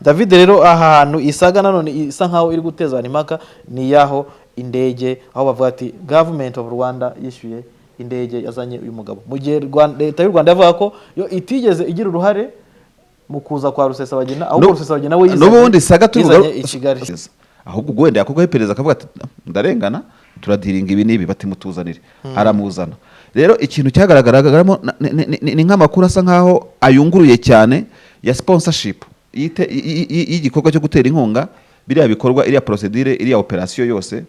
David, rero aha hantu isaga nanone isa nkaho iri guteza abantu impaka ni yaho indege, aho bavuga ati government of Rwanda yishyuye indege yazanye uyu mugabo, mu gihe leta y'u Rwanda yavuga ko yo itigeze igira uruhare mu kuza kwa Rusesabagina, ahubwo Rusesabagina we n'ubundi saga turi yizanye i Kigali. Ahubwo ubwo wenda yakorwaho iperereza akavuga ati ndarengana, turadiringa ibi n'ibi, bati mutuzanire, aramuzana. Rero ikintu cyagaragaragamo ni nk'amakuru asa nkaho ayunguruye cyane ya sponsorship y'igikorwa cyo gutera inkunga biriya bikorwa, iriya procedure, iriya operation yose.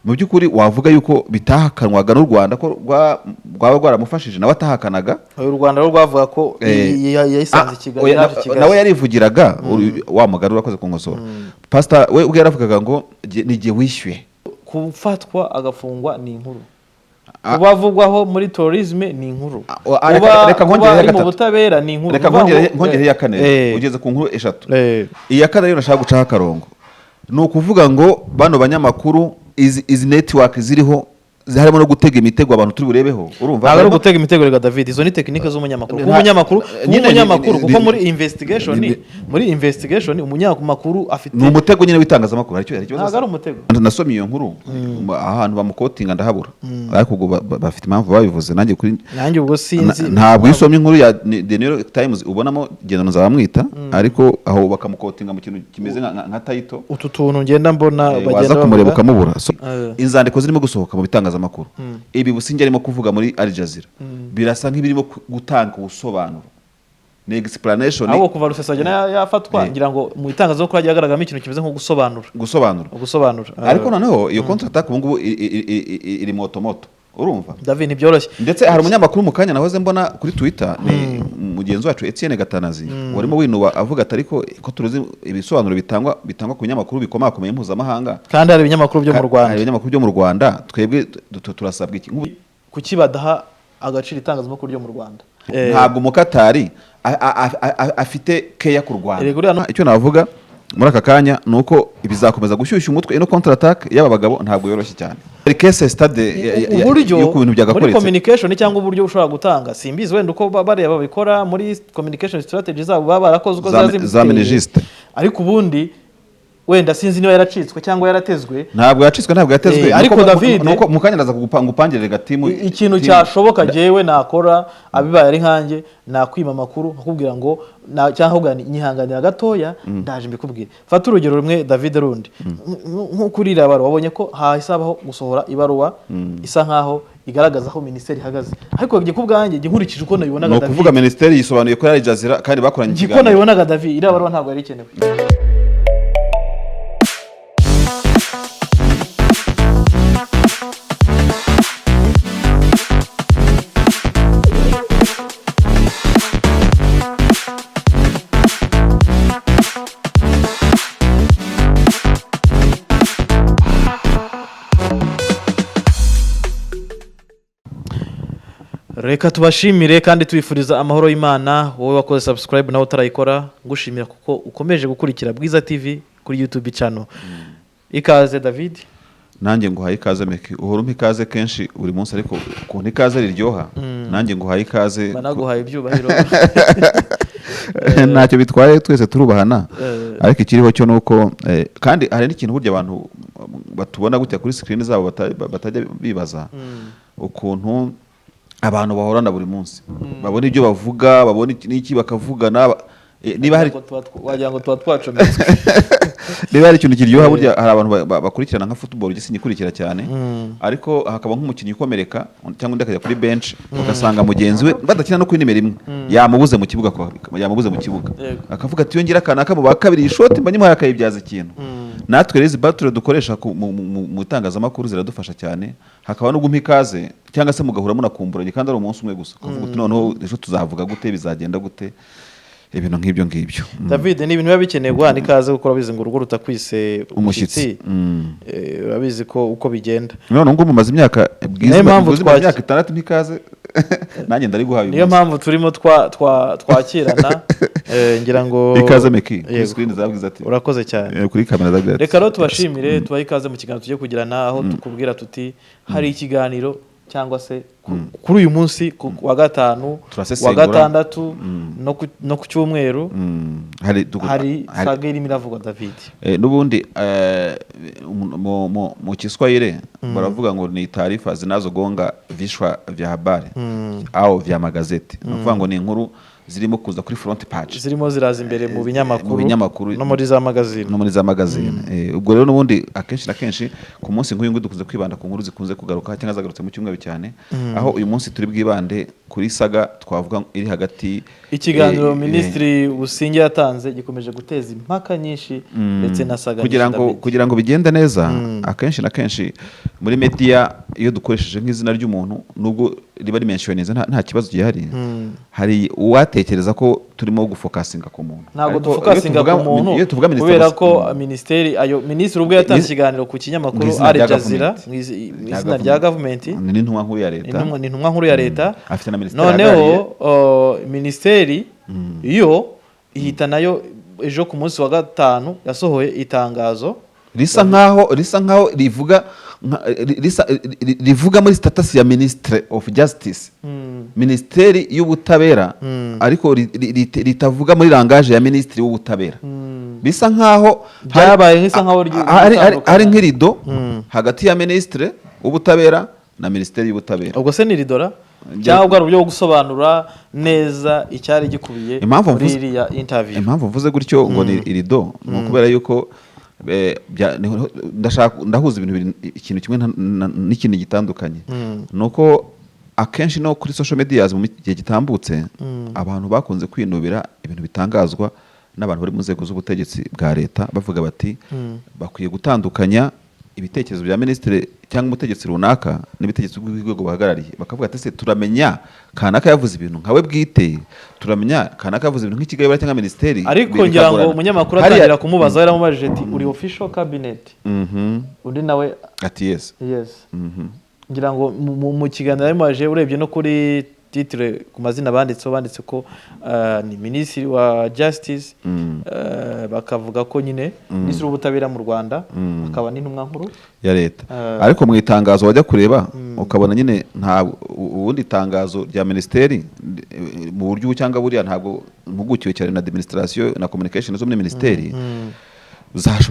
Mu by'ukuri wavuga yuko bitahakanwaga n'u Rwanda ko rwaba rwaramufashije, nawe atahakanaga. U Rwanda rwo rwavuga ko yayisanze i Kigali, Oya, yaje i Kigali. Nawe yarivugiraga, wa mugari urakoze kunkosora. Pastor we ubwe yaravugaga ngo ni jye wishyuye. Kufatwa agafungwa ni inkuru, kuba avugwaho muri tourisme ni inkuru, Reka kuba nkongereho ari mu gatatu. butabera ni inkuru. Reka Kuvuga ngo nkongereho iya kane. Ugeze ku nkuru eshatu. Iya kane rero nashaka gucaho akarongo ni ukuvuga ngo bano banyamakuru, izi network ziriho harimo no gutega imitego abantu turi burebeho, urumva? Ntabwo ari ugutega imitego rega David, izo ni tekinike z'umunyamakuru. Kuba umunyamakuru, kuba nyine umunyamakuru, kuko muri investigation, muri investigation umunyamakuru afite Ni umutego nyine w'itangazamakuru. Hari ikibazo? Ntabwo ari umutego. Nasomye iyo nkuru, ahantu bamukotinga ndahabura, ariko ubwo bafite impamvu babivuze, nanjye kuri Nanjye ubwo sinzi. Ntabwo iyo usomye inkuru ya The New York Times ubonamo genda nzabamwita, ariko aho bakamukotinga mu kintu kimeze nka title. Utu tuntu ngenda mbona bagenda Waza kumureba bavuga. ukamubura. So, inzandiko zirimo gusohoka mu bitangazamakuru, ibi Businge arimo kuvuga muri Al Jazeera birasa nk'ibirimo gutanga ubusobanuro, ni explanation. Ahubwo kuva Rusesabagina yafatwa, ngira ngo mu itangazamakuru hagiye hagaragaramo ikintu kimeze nko gusobanura. Gusobanura. Gusobanura. Ariko noneho iyo contre attaque ubu ngubu iri moto moto, urumva? David, ntibyoroshye. Ndetse hari umunyamakuru mu kanya nahoze mbona kuri Twitter, ni mugenzi wacu Etienne Gatanazi, warimo winuba avuga ati ariko ko turuzi ibisobanuro bitangwa ku binyamakuru bikomakomeye mpuzamahanga, kandi hari ibinyamakuru byo mu hari Rwanda, ibinyamakuru byo mu Rwanda, twebwe turasabwa iki? Kuki badaha agaciro itangazamakuru ryo mu Rwanda? Ntabwo umukatari afite keya ku Rwanda. Erega uriya Icyo navuga muri aka kanya ni uko bizakomeza gushyushya umutwe. Ino contre attaque y'aba bagabo ntabwo yoroshye cyane. Hari case study Uburyo y'uko ibintu muri byagakoretse. communication cyangwa uburyo ushobora gutanga, simbizi wenda uko bariya babikora muri communication strategy zabo baba barakoze uko ziba Za ziteye. Minijust. Ariko ubundi wenda sinzi niba yaracitswe cyangwa yaratezwe. Ntabwo yacitswe, ntabwo yatezwe. Ariko David, Nuko mu kanya ndaza ngupangirire gatimu. Ikintu cyashoboka jyewe nakora, abibaye ari nkanjye, nakwima amakuru nkakubwira ngo cyangwa nkakubwira nti nyihanganira gatoya, ndaje mbikubwire. Fata urugero rumwe David, rundi nko kuri iriya baruwa, wabonye ko hahise habaho gusohora ibaruwa isa nkaho igaragaza aho minisiteri ihagaze, ariko njye ku bwanjye, njye nkurikije uko Ni nabibonaga, ukuvuga David, minisiteri yisobanuye ko yari Al Jazeera kandi bakoranye njye uko ikiganiro. nabibonaga, David, iriya baruwa ntabwo yari ikenewe. Reka tubashimire kandi tubifuriza amahoro y'Imana, wowe wakoze subscribe nawe utarayikora ngushimira kuko ukomeje gukurikira Bwiza TV kuri YouTube channel. Ikaze David. Nanjye nguhaye ikaze Meki. Uhora umpa ikaze kenshi buri munsi, ariko ukuntu ikaze riryoha, nanjye nguhaye ikaze. Banaguhaye ibyubahiro. Ntacyo bitwaye, twese turubahana. Ariko ikiriho cyo ni uko kandi hari n'ikintu burya abantu batubona gutya kuri screen zabo batajya bibaza ukuntu abantu bahorana buri munsi, babona ibyo bavuga, babona iki n'iki bakavugana, niba hari Wagira ngo tuba twacometswe. Niba hari ikintu kiryoha burya, hari abantu bakurikirana nka football, njye sinyikurikira cyane, ariko hakaba nk'umukinnyi ukomereka cyangwa undi akajya kuri bench, ugasanga mugenzi we badakina no kuri nimero imwe yamubuze mu kibuga, yamubuze mu kibuga, akavuga ati iyo ngira akanaka mu ba kabiri, iyi shoti mba nyimuhaye akayibyaza ikintu. Natwe rero izi battle dukoresha mu itangazamakuru ziradufasha cyane. Hakaba no guha ikaze cyangwa se mugahura munakumburanye kandi ari umunsi umwe gusa, ukavuga uti noneho ejo tuzavuga gute, bizagenda gute, ibintu nk'ibyo ngibyo. David, ni ibintu biba bikeneye guhana ikaze kuko urabizi ngo urugo rutakwise umushyitsi. umushyitsi. Urabizi ko uko bigenda. None ngo mumaze imyaka bwiza, Niyo mpamvu bwiza imaze imyaka 6 ntikaze, nanjye ndariguhaye uyu Niyo munsi. mpamvu turimo twakirana, ngira ngo Ikaze Meki kuri Yego. screen za Bwiza TV. Urakoze cyane. Kuri kamera za Bwiza Reka rero tubashimire, tubahe ikaze mu kiganiro tugiye kugirana, aho tukubwira tuti hari ikiganiro Cyangwa se kuri uyu munsi ku wa gatanu, wa Turasesengura. gatandatu no ku cyumweru. Hari Hari saga irimo iravugwa, David. N'ubundi mu Kiswahili baravuga ngo ni taarifa zinazogonga vichwa vya habari au vya magazeti. Ni ukuvuga ngo ni inkuru zirimo kuza kuri front page, zirimo ziraza imbere mu binyamakuru, mu binyamakuru, no muri za magazine. No muri za magazine. Ubwo rero n'ubundi akenshi na kenshi ku munsi nk'uyu nguyu dukunze kwibanda ku nkuru zikunze kugaruka cyangwa zagarutse mu cyumweru cyane, aho uyu munsi turi bwibande kuri saga twavuga iri hagati Ikiganiro Minisitiri Busingye yatanze gikomeje guteza impaka nyinshi ndetse na saga kugira nyinshi, ngo David. Kugira ngo bigende neza, akenshi na kenshi muri media iyo dukoresheje nk'izina ry'umuntu, nubwo riba rimentioninze nta kibazo gihari, hari uwatekereza ko turimo gufocusinga ku muntu. Ntabwo Ariko iyo dufocusinga ku muntu, iyo tuvuga Minisitiri kubera ko minisiteri ayo minisitiri ubwo yatanze ikiganiro ku kinyamakuru Mu izina Al rya Jazeera, government. mu izina rya government. Ni n'intumwa nkuru ya leta. Ni intumwa nkuru ya leta. Afite na minisiteri Noneho ahagarariye. Minisiteri yo ihita nayo ejo ku munsi wa gatanu yasohoye itangazo Risa nkaho rivuga rivuga muri status ya Ministry of Justice, Minisiteri y'Ubutabera, ariko ritavuga muri langage ya Minisitiri w'Ubutabera. Bisa nkaho Byabaye nk'isa nkaho hari ritandukanye. nk'irido hagati ya Minisitiri w'Ubutabera na Minisiteri y'Ubutabera. Ubwo se ni ridora cyangwa bwari uburyo bwo gusobanura neza icyari gikubiye Impamvu muri mvuze iriya interview? Impamvu mvuze gutyo ngo ni irido ni ukubera yuko ndashaka ndahuza ibintu bibiri, ikintu kimwe n'ikindi gitandukanye. Ni uko akenshi no kuri social media mu gihe gitambutse abantu bakunze kwinubira ibintu bitangazwa n'abantu bari mu nzego z'ubutegetsi bwa leta, bavuga bati bakwiye gutandukanya ibitekerezo bya minisitiri cyangwa umutegetsi runaka n'ibitekerezo by'urwego bahagarariye. Bakavuga ati: "Ese turamenya kanaka yavuze ibintu nkawe bwite, turamenya kanaka yavuze ibintu nk'ikigali cyangwa minisiteri?" Ariko ngira ngo Bikagorana. umunyamakuru atangira kumubaza yaramubajije ati: "Uri official cabinet?" Undi nawe Ati: "Yes." "Yes." Ngira ngo mu kiganiro yamubajije, urebye no kuri titre, ku mazina banditseho, banditse ko ni Minisitiri wa Justice, bakavuga ko nyine Minisitiri w'Ubutabera mu Rwanda, akaba n'intumwa nkuru ya leta. Ariko mu itangazo wajya kureba ukabona nyine nta ubundi itangazo rya minisiteri mu buryo ubu cyangwa buriya, ntabwo mpugukiwe cyane na administration na communication zo muri minisiteri,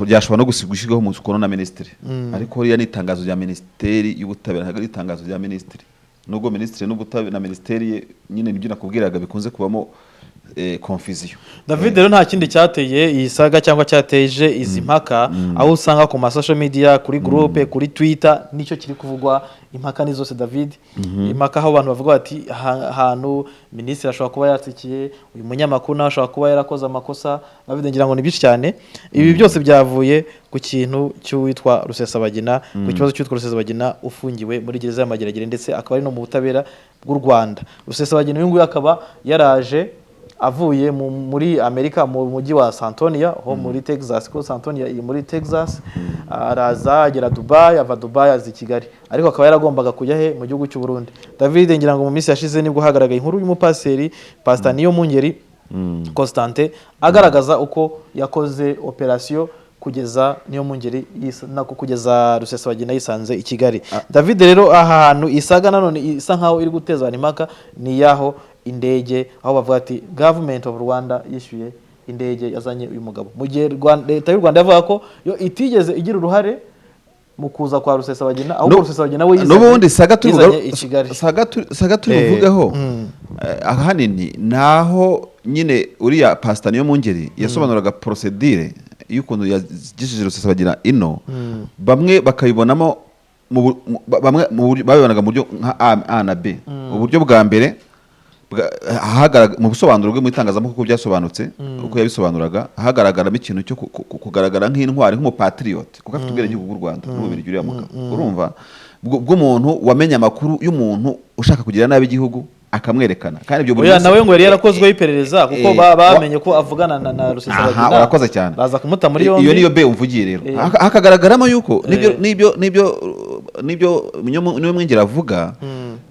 ryashobora no gushyirwaho umukono na minisitiri, ariko ririya ni itangazo rya Minisiteri y'Ubutabera, ntabwo ari itangazo rya minisitiri, nubwo minisitiri n'ubutabera na minisiteri ye nyine nibyo nakubwiraga bikunze kubamo confusion. David, rero nta kindi cyateye iyi saga cyangwa cyateje izi mpaka, aho usanga ku ma social media, kuri groupe, kuri Twitter, nicyo kiri kuvugwa. Impaka ni zose, David. Impaka aho abantu bavuga bati ahantu minisitiri ashobora kuba yatsikiye, uyu munyamakuru nawe ashobora kuba yarakoze amakosa. David, ngira ngo ni byinshi cyane. Ibi byose byavuye ku kintu cy'uwitwa Rusesabagina, ku kibazo cy'uwitwa Rusesabagina ufungiwe muri gereza y'Amageragere, ndetse akaba ari no mu butabera bw'u Rwanda. Rusesabagina uyu nguyu akaba yaraje avuye muri Amerika, mu mujyi wa San Antonio ho muri Texas, ko San Antonio iri muri Texas. Araza agera Dubai, ava Dubai aza i Kigali, ariko akaba yaragombaga kujya he? Mu gihugu cy'u Burundi. David, ngira ngo mu minsi yashize nibwo hagaragaye inkuru y'umupaseri, Pastor Niyomwungeri Constantin, agaragaza uko yakoze operasiyo kugeza Niyomwungeri nako kugeza Rusesabagina yisanze i Kigali. David, rero aha hantu isaga nanone isa nkaho iri guteza abantu impaka ni yaho indege, aho bavuga ati government of Rwanda yishyuye indege yazanye uyu mugabo, mu gihe leta y'u Rwanda yavuga ko yo itigeze igira uruhare mu kuza kwa Rusesabagina, ahubwo Rusesabagina we N'ubundi saga turi yizanye i Kigali. Saga turi buvugeho ahanini naho nyine uriya Pastor Niyomwungeri yasobanuraga procedure y'ukuntu yagejeje Rusesabagina ino, bamwe bakayibonamo bamwe babibonaga mu buryo nka A na B. Uburyo bwa mbere mu busobanuro bwe mu itangazamakuru, uko byasobanutse, uko yabisobanuraga, hagaragaramo ikintu cyo kugaragara nk'intwari, nk'umupatriote, kuko afite ubwenegihugu bw'u Rwanda n'Ububirigi uriya mugabo. Urumva bw'umuntu wamenye amakuru y'umuntu ushaka kugira nabi igihugu akamwerekana, kandi ibyo buri Oya, munsi nawe ngo yari yarakozweho iperereza, kuko bamenye ko avugana na Rusesabagina. Aha, urakoze cyane. Baza kumuta muri yombi. Iyo niyo B umvugiye rero. Hakagaragaramo yuko nibyo Niyomwungeri avuga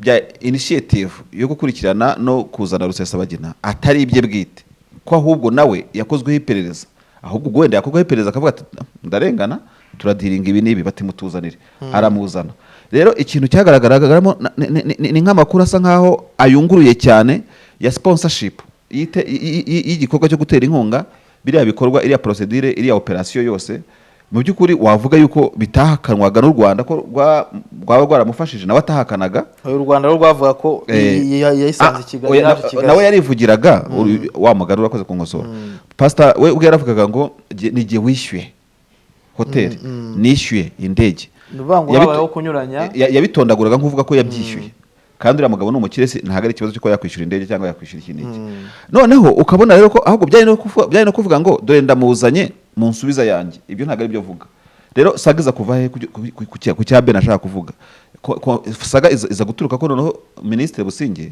bya initiative yo gukurikirana no kuzana Rusesabagina atari ibye bwite, ko ahubwo nawe yakozweho iperereza, ahubwo ubwo wenda yakozweho iperereza akavuga ati: "Ndarengana, Turadiringa ibi n'ibi, bati mutuzanire. Aramuzana. Rero ikintu cyagaragaragamo ni nk'amakuru asa nkaho ayunguruye cyane ya sponsorship y'igikorwa cyo gutera inkunga biriya bikorwa, iriya procedure, iriya operation yose. Mu by'ukuri wavuga yuko bitahakanwaga n'u Rwanda ko rwaba rwaramufashije, nawe atahakanaga. U Rwanda rwo rwavuga ko yayisanze i Kigali, Oya, yaje i Kigali. Nawe yarivugiraga, wa mugari urakoze kunkosora. Pastor we ubwe yaravugaga ngo: "Ni jye wishyuye hoteli, nishyuye indege." Ni ukuvuga ngo habayeho kunyuranya. Yabitondaguraga nk'uvuga ko yabyishyuye, kandi uriya mugabo ni umukire, si ntabwo ari ikibazo cy'uko yakwishyura indege cyangwa yakwishyura iki n'iki. Noneho ukabona rero ko ahubwo byari no kuvuga ngo dore ndamuzanye mu nsubiza yanjye. Ibyo ntabwo ari byo avuga. Rero saga iza kuva he? Ku cya Ben ashaka kuvuga. Saga iza guturuka ko noneho Minisitiri Busingye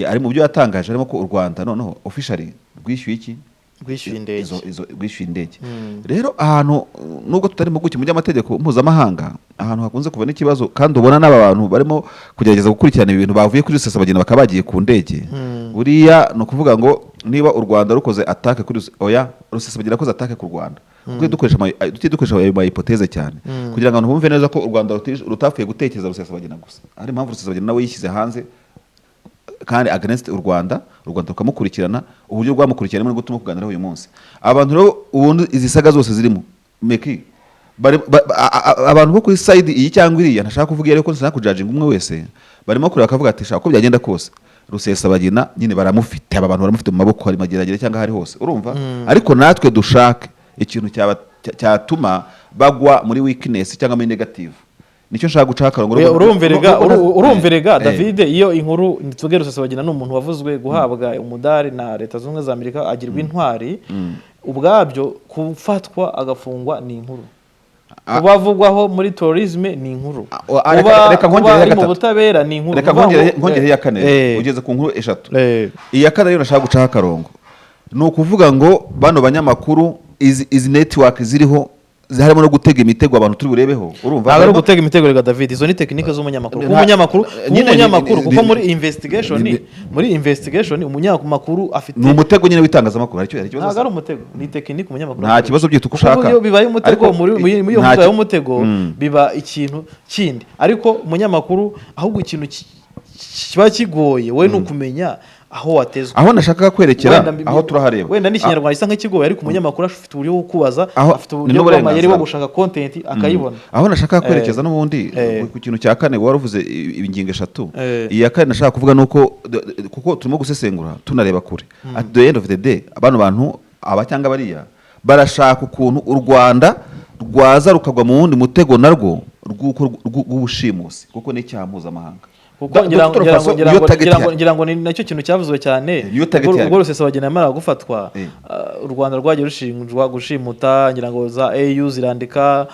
ari mu byo yatangaje harimo ko u Rwanda noneho officially rwishyuye iki? Rwishyuye indege. Izo rwishyuye indege. Rero ahantu, nubwo tutari impuguke mu by'amategeko mpuzamahanga, ahantu hakunze kuva n'ikibazo, kandi ubona n'aba bantu barimo kugerageza gukurikirana ibintu bavuye kuri Rusesabagina bakaba bagiye ku ndege, buriya ni ukuvuga ngo niba u Rwanda rukoze attaque kuri oya, Rusesabagina akoze attaque ku Rwanda, kuko tujye dukoresha ayo ma hypothèse cyane kugira ngo abantu bumve neza ko u Rwanda rutapfuye gutekereza Rusesabagina gusa. Hari impamvu Rusesabagina nawe yishyize hanze kandi against u Rwanda, u Rwanda rukamukurikirana uburyo rwamukurikirana nibwo turimo kuganiraho uyu munsi. Abantu rero ubundi izi saga zose zirimo meki abantu bo kuri side iyi cyangwa iriya, ntashaka kuvuga iyo, ariko sinashaka kujudginga umwe wese, barimo kureba bakavuga ati shaka uko byagenda kose Rusesabagina nyine baramufite, aba bantu baramufite mu maboko, hari Mageragere cyangwa ahari hose, urumva? Ariko natwe dushake ikintu cyatuma bagwa muri weakness cyangwa muri negative. Nicyo nshaka gucaho akarongo. Oya, urumva erega David, iyo inkuru tuvuge Rusesabagina ni umuntu wavuzwe guhabwa umudari na Leta Zunze Ubumwe za Amerika, agirwa intwari. Ubwabyo kufatwa agafungwa ni inkuru, kuba avugwaho muri terrorisme ni inkuru, kuba Reka kuba nkongereho ari mu gatatu. butabera ni inkuru. Reka Ni ukuvuga ngo- nkongereho iya kane. Ugeze ku nkuru eshatu. Iya kane rero nashaka gucaho akarongo ni ukuvuga ngo bano banyamakuru, izi network ziriho harimo no gutega imitego abantu turi burebeho, urumva? Ntabwo ari ugutega imitego rega David, izo ni tekinike z'umunyamakuru. Kuba umunyamakuru, kuba Nyine umunyamakuru, kuko muri investigation, muri investigation umunyamakuru afite Ni umutego nyine w'itangazamakuru. Hari ikibazo? Ntabwo ari umutego, ni tekinike umunyamakuru Nta akoresha. kibazo, byita uko Kuko ushaka. iyo bibaye umutego, Ariko muri iyo nta mvugo y'umutego, biba ikintu kindi. Ariko umunyamakuru ahubwo ikintu kiba kigoye we ni ukumenya aho watezwe. Aho nashakaga kwerekera, Wenda aho turahareba. Wenda n'ikinyarwanda gisa nk'ikigoye, ariko umunyamakuru afite uburyo bwo kubaza, afite ni uburyo bw'amayeri bwo n'uburenganzira. gushaka content akayibona. Aho nashakaga kwerekeza n'ubundi ku kintu cya kane wari uvuze, ingingo eshatu. Iya kane nashaka kuvuga ni uko kuko turimo gusesengura tunareba kure, at the end of the day bano bantu aba cyangwa bariya barashaka ukuntu u Rwanda rwaza rukagwa mu wundi mutego narwo rw'ubushimusi, kuko ni icyaha mpuzamahanga. Kuko ngira ngo Dr. ngira ngo Faso, ngira niyo ngo target ngira ngo ihari. ngira ngo ni nacyo kintu cyavuzwe cyane. Niyo target Ubwo ihari. ubwo Rusesabagina yamara gufatwa, u Rwanda rwagiye rushinjwa gushimuta. Ngira ngo za AU zirandika,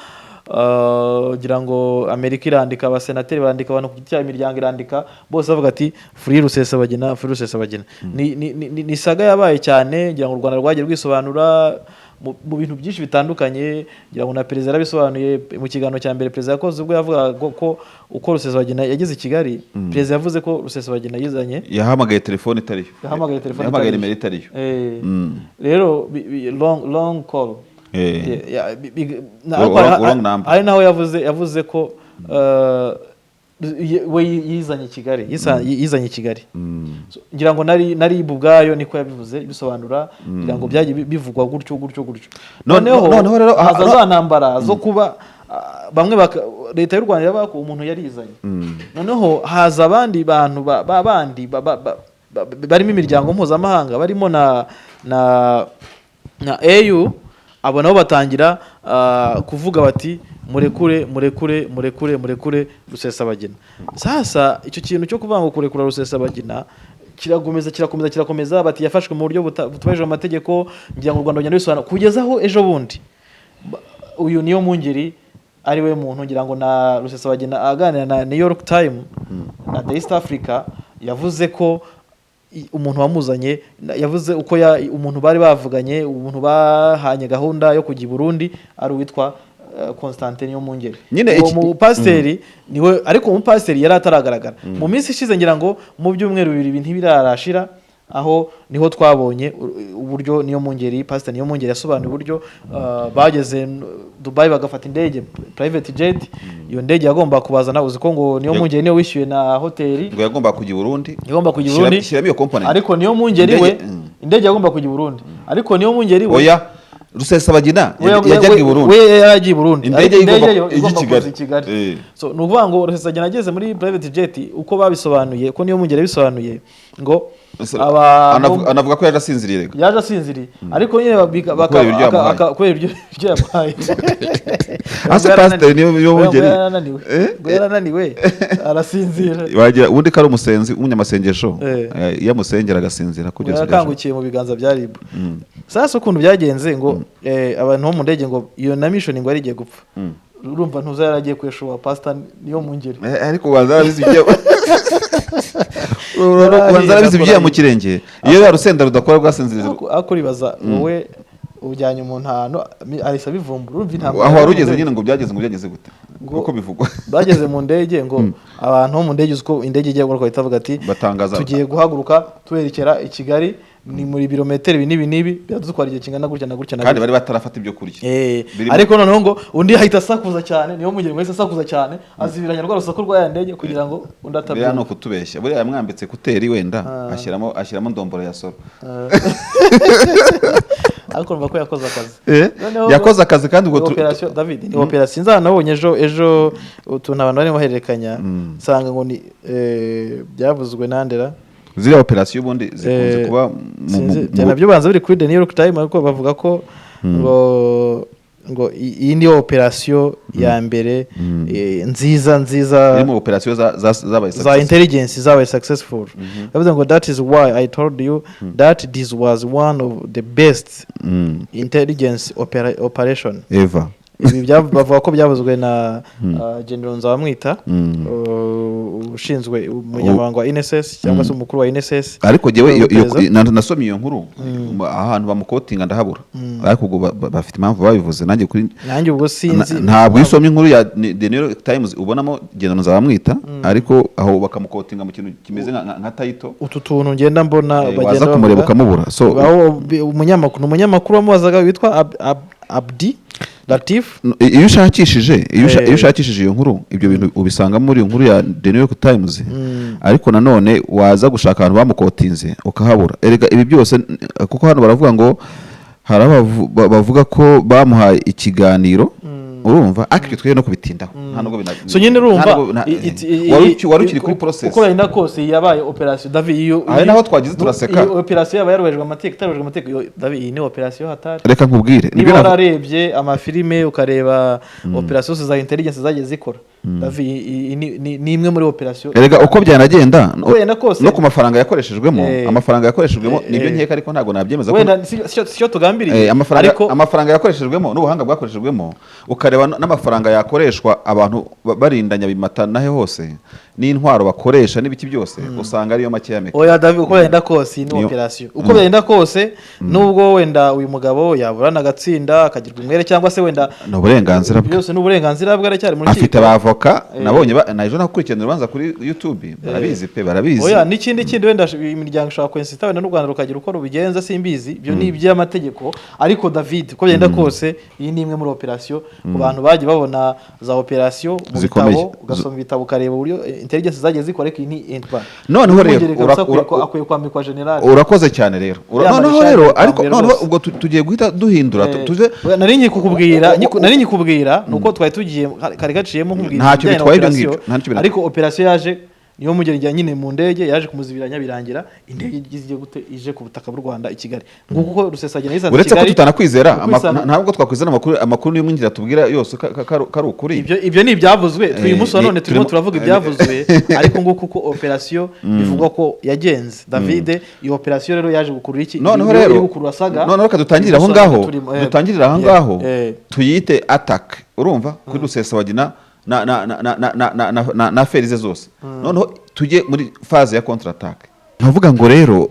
ngira ngo Amerika irandika, abasenateri barandika, abantu ku giti cyabo, imiryango irandika, bose bavuga ati "Free Rusesabagina, free Rusesabagina." Ni saga yabaye cyane. Ngira ngo u Rwanda rwagiye rwisobanura mu bintu byinshi bitandukanye. Ngira ngo na perezida yarabisobanuye mu kiganiro cya mbere perezida yakoze, ubwo yavugaga ko uko Rusesabagina yageze i Kigali. Perezida yavuze ko Rusesabagina yizanye Yahamagaye telefone itariyo. Yahamagaye telefone Yahamagaye itariyo. nimero itariyo. Rero long call. Ariko Wrong number. hari naho yavuze ko we yizanye i Kigali, yizanye i Kigali. So, ngira ngo nari ubwayo niko yabivuze bisobanura. Ngira ngo byagiye bivugwa gutyo gutyo gutyo. Noneho Noneho rero, haza za ntambara zo kuba bamwe leta y'u Rwanda iravuga ko umuntu yarizanye. Noneho haza abandi bantu bandi barimo imiryango mpuzamahanga, barimo na AU. Abo nabo batangira kuvuga bati murekure, murekure, murekure, murekure Rusesabagina. Sasa icyo kintu cyo kuvuga ngo kurekura Rusesabagina kirakomeza, kirakomeza, kirakomeza, bati yafashwe mu buryo butubahirije amategeko. Ngira ngo u Rwanda rugenda rubisobanura kugeza aho ejo bundi uyu niyo mungeri ari we muntu, ngira ngo na Rusesabagina aganira na New York Times na The East Africa, yavuze ko umuntu wamuzanye yavuze uko umuntu bari bavuganye, umuntu bahanye gahunda yo kujya i Burundi ari uwitwa Constantin Niyomwungeri. Nyine Uwo mupasiteri niwe, ariko umupasiteri yari ataragaragara mu minsi ishize. Ngira ngo mu byumweru 2 ntibirarashira. Aho niho twabonye uburyo Niyomungeri, Pastor Niyomungeri, yasobanuye uburyo bageze Dubai, bagafata indege, private jet. Iyo ndege yagomba kubazana, uzi ko ngo Niyomungeri niyo wishyuye na hoteli. Ngo yagomba kujya i Burundi. Yagomba kujya i Burundi. Shyiramo iyo component. Ariko Niyomungeri we indege yagomba kujya i Burundi, ariko Niyomungeri we Oya, Rusesabagina yajyaga i Burundi. We yaragiye i Burundi. Indege ariko igomba yo ijya i igomba Kigali. kuza i Kigali. So ni ukuvuga ngo Rusesabagina ageze muri private jet, uko babisobanuye, uko Niyomungeri yabisobanuye, ngo abantu Anavuga ko yaje asinziriye rega. Yaje asinziriye, ariko nyine Kubera ibiryo yamuhaye. Kubera ibyo yamuhaye. Ase Ngo pasiteri niyo ngo mungeri. yarananiwe, ngo yarananiwe arasinzira. Wagira ubundi ko ari umusenzi, umunyamasengesho. Iyo amusengera agasinzira Ngo kugeza yarakangukiye mu biganza bya RIB. Sasa ukuntu byagenze, ngo abantu bo mu ndege, ngo iyo na mission ngo yari igiye gupfa. Urumva ntuza yaragiye kweshuwa Pastor Niyomungeri. Ariko ubanza yarabizi ibyuya mu kirenge iyo ya rusenda rudakora rwasinziriza. Ariko uribaza wowe ujyanye umuntu ahantu ahise abivumbura, urumva intambara Aho wari mu ugeze ndege. Nyine ngo byageze gute? Uko bivugwa. Bageze mu ndege, ngo abantu bo mu ndege, uzi ko indege igiye guhaguruka bahita bavuga ati Batangaza. "Tugiye guhaguruka twerekera i Kigali, ni muri birometero ibi n'ibi n'ibi, biradutwara igihe kingana gutya na gutya na Kandi gutya." bari batarafata ibyo kurya. Ariko noneho ngo undi ahita asakuza cyane, Niyomungeri ngo ahise asakuza cyane, azibiranya rwa rusaku rwa ya ndege kugira ngo undi Buriya ni atabyumva. ukutubeshya. Buriya yamwambitse écouteurs, wenda ashyiramo ndomboro ya soro. Ariko urumva ko yakoze akazi. Noneho Yakoze akazi kandi ubwo ni operation, David, ni operation nzana nabonye ejo utuntu abantu barimo bahererekanya, nsanga ngo ni byavuzwe nandera. Ziriya operasiyo ubundi zikunze kuba Sinzi, bya nabyo banza biri kuri The New York Times, ariko bavuga ko ngo iyi niyo operasiyo ya mbere nziza nziza Iri mu operasiyo zabaye za success. intelligence zabaye successful. Bavuze ngo "That is why I told you that this was one of the best intelligence operation." Eva. Ibi bavuga ko byavuzwe na General Nzabamwita, ushinzwe umunyamabanga wa NSS cyangwa se umukuru wa NSS. Ariko jyewe Iperereza. nasomye iyo nkuru, ahantu bamuquotinga ndahabura, ariko ubwo bafite impamvu babivuze, nanjye kuri Nanjye ubwo sinzi. Ntabwo iyo usomye inkuru ya The New York Times ubonamo General Nzabamwita, ariko aho bakamuquotinga mu kintu kimeze nka title. Utu tuntu ngenda mbona bagenda Waza kumureba bavuga. ukamubura, so Aho umunyamakuru, ni umunyamakuru wamubazaga witwa Abdi Latif. Iyo ushakishije iyo nkuru, ibyo bintu ubisanga muri iyo nkuru ya The New York Times, ariko nanone waza gushaka ahantu bamuquotinze ukahabura. Erega ibi byose kuko hano baravuga ngo hari abavuga ko bamuhaye ikiganiro, urumva, ariko ibyo twebwe no kubitindaho nta nubwo So nyine urumva nta nubwo wari ukiri kuri process. Uko yenda kose yabaye operation, David, iyo Aho naho twagize turaseka. Iyo operation yaba yarubahirijwe amategeko, itarubahirijwe amategeko, David, iyi ni operation hatari. Reka nkubwire, nibyo Niba wararebye amafilime, ukareba operation zose za intelligence zagiye zikora, David, iyi ni imwe muri operation. Erega uko byanagenda Uko yenda kose. no ku mafaranga yakoreshejwemo, amafaranga yakoreshejwemo nibyo nkeka, ariko ntabwo nabyemeza ko Wenda si cyo tugambiriye, amafaranga ariko amafaranga yakoreshejwemo n'ubuhanga bwakoreshejwemo, ukareba n'amafaranga yakoreshwa abantu barinda Nyabimata nahe hose, n'intwaro bakoresha n'ibiki byose, usanga ariyo make ya meka. Oya David, uko byagenda kose iyi ni operation. Uko byagenda kose, nubwo wenda uyu mugabo yaburana agatsinda, akagirwa umwere, cyangwa se wenda Ni uburenganzira bwe. Byose ni uburenganzira bwe, aracyari mu rukiko. Afite abavoka, nabonye na ejo nakurikirana urubanza kuri YouTube, barabizi pe, barabizi. Oya, n'ikindi kindi, wenda imiryango ishobora kwinsista, wenda n'u Rwanda rukagira uko rubigenza, simbizi, ibyo ni iby'amategeko. Ariko David, uko byagenda kose iyi ni imwe muri operation ku bantu bagiye babona za operation mu Zikomeye. bitabo, ugasoma ibitabo ukareba uburyo intelligence zagiye zikora, ariko iyi ni Noneho rero, Umwungeri kabisa akwiye kwambikwa general. Urakoze cyane rero. Yambaye Noneho ishati rero yambaye ariko noneho rwose. ubwo tugiye guhita duhindura tuze Oya, nari nkikubwira nuko twari tugiye kari gaciyemo nkubwira Ntacyo ibijyanye na bitwaye ibyo operation, ngibyo, ntacyo ariko operation yaje niyo mugeni nyine mu ndege yaje kumuzibiranya, birangira indege igiye gute ije ku butaka bw'u Rwanda i Kigali, nguko uko Rusesabagina yisanze i Uretse ko Kigali. tutanakwizera Ukwisanga- ntabwo twakwizera amakuru y'umwinjira tubwira yose ko ari ukuri. Ibyo ni ibyavuzwe uyu munsi wa none turimo turavuga ibyavuzwe, ariko nguko uko operation bivugwa ko yagenze, David. Iyo operation rero yaje gukurura iki? Noneho Iri rero gukurura saga. Noneho reka dutangirire aho Uyu munsi wa none ngaho. turimo, Dutangirire aho ngaho, tuyite attack, urumva, kuri Rusesabagina na affaires ze zose, noneho tujye muri phase ya contre attaque. Nkavuga ngo rero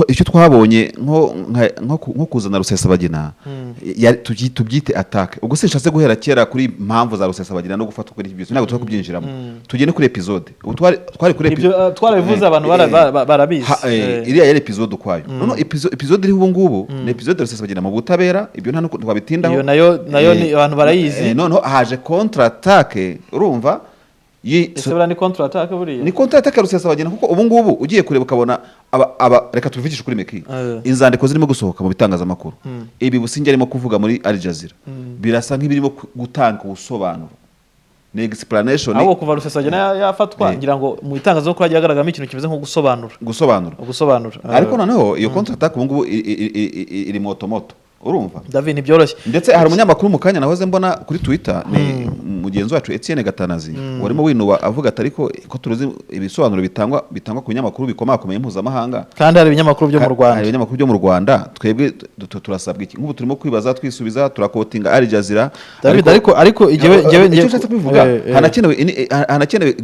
Icyo twabonye nko kuzana Rusesabagina, tubyite attaque. Ubwo sinshatse guhera kera kuri impamvu za Rusesabagina no gufatwa kuri iki byose, ntabwo tuba kubyinjiramo. Tugende kuri episode ubu twari kuri Ibyo twarabivuze, abantu barabizi. Iriya yari episode ukwayo. Noneho episode iriho ubu ngubu ni episode ya Rusesabagina mu butabera, ibyo nta nuko twabitindaho. Iyo nayo ni abantu barayizi. Noneho haje contre attaque, urumva, Ese buriya ni contre attaque buriya? Ni contre attaque ya Rusesabagina, kuko ubu ngubu ugiye kureba ukabona aba reka tubivugishe kuri Meki, inzandiko zirimo gusohoka mu bitangazamakuru, ibi Businge arimo kuvuga muri Al Jazeera, birasa nk'ibirimo gutanga ubusobanuro, ni explanation. Ahubwo kuva Rusesabagina yafatwa, ngira ngo mu itangazamakuru hagiye hagaragaramo ikintu kimeze nko gusobanura. Gusobanura. Gusobanura. Ariko noneho iyo contre attaque ubu ngubu iri moto moto, urumva. David, ntibyoroshye. Ndetse hari umunyamakuru mu kanya nahoze mbona kuri Twitter, ni mugenzi wacu Etienne Gatanazi, warimo winuba avuga ati: "Ariko ko turuzi ibisobanuro bitangwa ku binyamakuru bikomakomeye mpuzamahanga, kandi hari ibinyamakuru byo mu hari Rwanda, ibinyamakuru byo mu Rwanda, twebwe turasabwa iki?" Nk'ubu turimo kwibaza, twisubiza, turaquotinga Al Jazeera. David, ariko igihe Icyo nshatse kubivuga, hanakenewe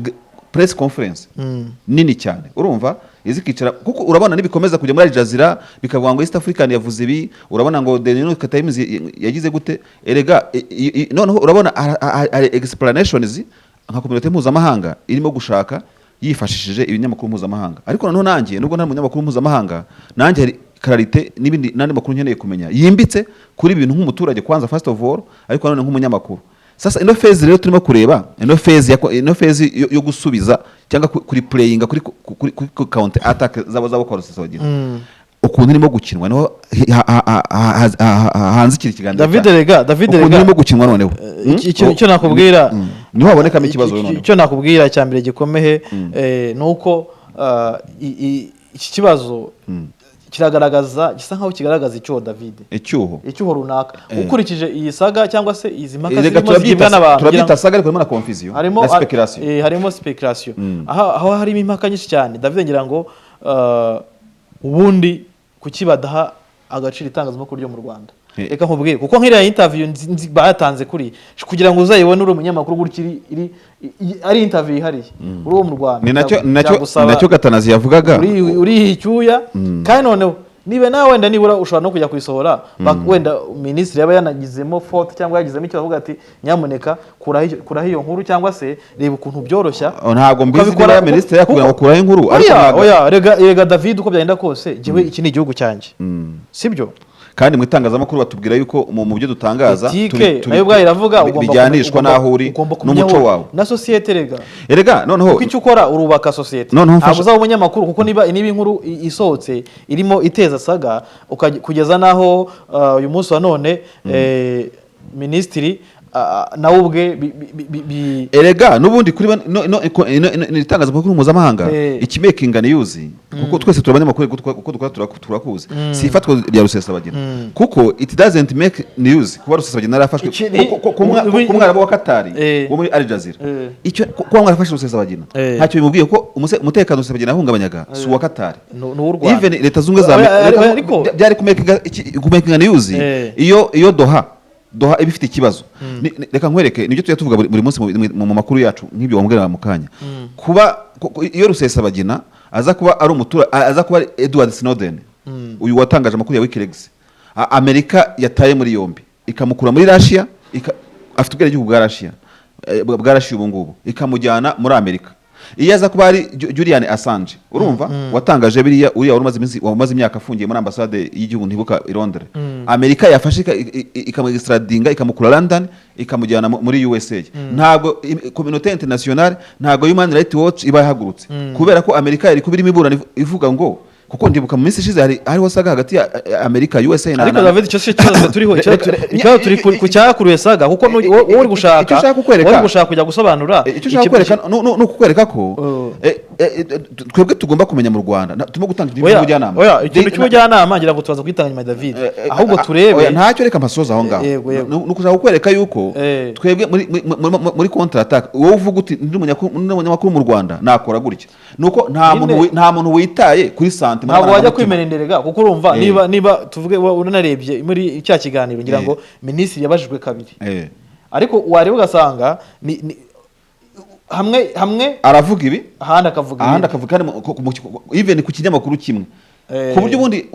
press conference nini cyane, urumva, izikicara, kuko urabona nibikomeza kujya muri Al Jazeera bikavuga ngo East African yavuze ibi, urabona ngo The New York Times yagize gute. Erega noneho urabona hari explanations nka communauté mpuzamahanga irimo gushaka yifashishije ibinyamakuru mpuzamahanga. Ariko noneho nanjye, nubwo nta munyamakuru mpuzamahanga, nanjye hari clarité n'ibindi n'andi makuru nkeneye kumenya yimbitse kuri ibi bintu nk'umuturage kwanza, first of all, ariko nanone nk'umunyamakuru. Sasa ino phase rero turimo kureba, ino phase yo gusubiza cyangwa kuri playinga kuri counter attack zabo kwa Rusesabagina, ukuntu irimo gukinwa, niho hanze ikiri kiganiro David, cyane. rega David, Ukuntu rega irimo gukinwa noneho. Icyo nakubwira, Niho habonekamo ikibazo noneho. Icyo nakubwira cya mbere gikomeye, ni uko iki kibazo kiragaragaza, gisa nkaho kigaragaza icyuho, David. Icyuho. Icyuho runaka ukurikije iyi saga cyangwa se izi mpaka Rega zirimo zigibwa turabyita n'abantu turabyita saga, ariko harimo na confusion harimo na speculation. Harimo speculation, aho harimo impaka nyinshi cyane. David, ngira ngo ubundi kuki badaha agaciro itangazamakuru ryo mu Rwanda? Reka nkubwire, kuko nk'iriya interview nzi bayatanze kuri kugira ngo uzayibone uri umunyamakuru gutya, ari interview yihariye uri uwo mu Rwanda, Ni nacyo ni nacyo byagusaba ni nacyo Gatanazi yavugaga. Uri icyuya. Kandi noneho niba nawe wenda nibura ushobora no kujya kuyisohora, wenda minisitiri yaba yanagizemo faute cyangwa yagizemo icyo, avuga ati: "Nyamuneka kuraho iyo nkuru," cyangwa se reba ukuntu byoroshya. Oh, ntabwo mbizi Ukabikora niba minisitiri yakubwira ngo kuraho inkuru, ariko Oya, oya, rega David, uko byagenda kose, njyewe iki ni igihugu cyanjye, sibyo? Kandi mu itangazamakuru batubwira yuko mu byo dutangaza Éthique nayo ubwayo iravuga ugomba bijyanishwa n'aho uri ugomba kumenya n'umuco wawe. Na sosiyete rega. Erega noneho Kuko icyo ukora urubaka sosiyete. Noneho Ntabwo uzaba umunyamakuru, kuko niba inkuru isohotse irimo iteza saga, kugeza n'aho uyu munsi wa none minisitiri nawe ubwe Erega n'ubundi kuri no, ino itangazamakuru mpuzamahanga, ikimakinga news, kuko twese turi abanyamakuru, kuko dukora turakuzi, si ifatwa rya Rusesabagina, kuko it doesn't make news kuba Rusesabagina yarafashwe ku mwarabu wa Katari wo muri Al Jazeera. Icyo kuba mwarafashe Rusesabagina ntacyo bimubwiye, ko umutekano Rusesabagina yahungabanyaga si uwa Katari. Ni uw'u Rwanda. Even Leta Zunze Ubumwe za Oya, Amerika ariko byari kumakinga news iyo Doha iba ifite ikibazo. Reka nkwereke, nibyo tujya tuvuga buri munsi mu makuru yacu, nk'ibyo wambwira mu kanya. Kuba iyo Rusesabagina aza kuba ari umutura, aza kuba ari Edward Snowden, uyu watangaje amakuru ya WikiLeaks, Amerika yataye muri yombi ikamukura muri Russia, afite ubwenegihugu bwa Russia, bwa Russia ubu ngubu, ikamujyana muri Amerika. Iyo aza kuba ari Julian Assange, urumva, watangaje biriya, uriya wari umaze iminsi, wamaze imyaka afungiye muri ambasade y'igihugu ntibuka i Londres, Amerika yafashe ikamuextradinga, ikamukura London ikamujyana muri USA, ntabwo communauté internationale, ntabwo Human Rights Watch iba yahagurutse, kubera ko Amerika yari kuba irimo iburana ivuga ngo, kuko ndibuka mu minsi ishize hariho saga hagati ya Amerika, USA na Ariko David, icyo si cyo kibazo turiho. Ikibazo turi ku cyakuruye saga, kuko wowe uri gushaka Icyo ushaka kukwereka- wowe uri gushaka kujya gusobanura Icyo ushaka kukwereka ni ukukwereka ko twebwe tugomba kumenya mu Rwanda turimo gutanga ikintu Oya, cy'ubujyanama. oya, ikintu cy'ubujyanama ngira ngo tubaza kwitanga nyuma, David. Ahubwo turebe. Oya, ntacyo, reka mpasoze aho ngaho. Yego, yego. Ni ukushaka kukwereka yuko twebwe muri contre attaque, wowe uvuga uti ndi umunyamakuru mu Rwanda nakora gutya, nuko nta Nyine- muntu nta muntu witaye kuri sentiment Ntabwo wajya n'amarangamutima. kwimena inderega, kuko urumva niba tuvuge unanarebye muri cya kiganiro, ngira ngo minisitiri yabajijwe kabiri, ariko wareba ugasanga ni hamwe hamwe Aravuga ibi, ahandi akavuga ahandi ibindi. Akavuga kandi even ku kinyamakuru kimwe. Ku buryo ubundi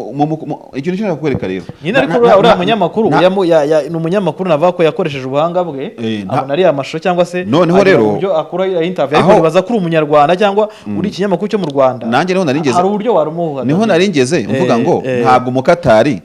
ikintu cyo kukwereka rero Nyine, ariko uriya munyamakuru ni umunyamakuru navuga ko yakoresheje ubuhanga bwe, abona ariya mashusho cyangwa se Noneho agira rero, uburyo akora iriya interview, ariko nibaza ko uri umunyarwanda cyangwa uri ikinyamakuru cyo mu Rwanda, Nanjye niho nari ngeze. hari uburyo warumuha. Niho nari ngeze mvuga ngo ntabwo umukatari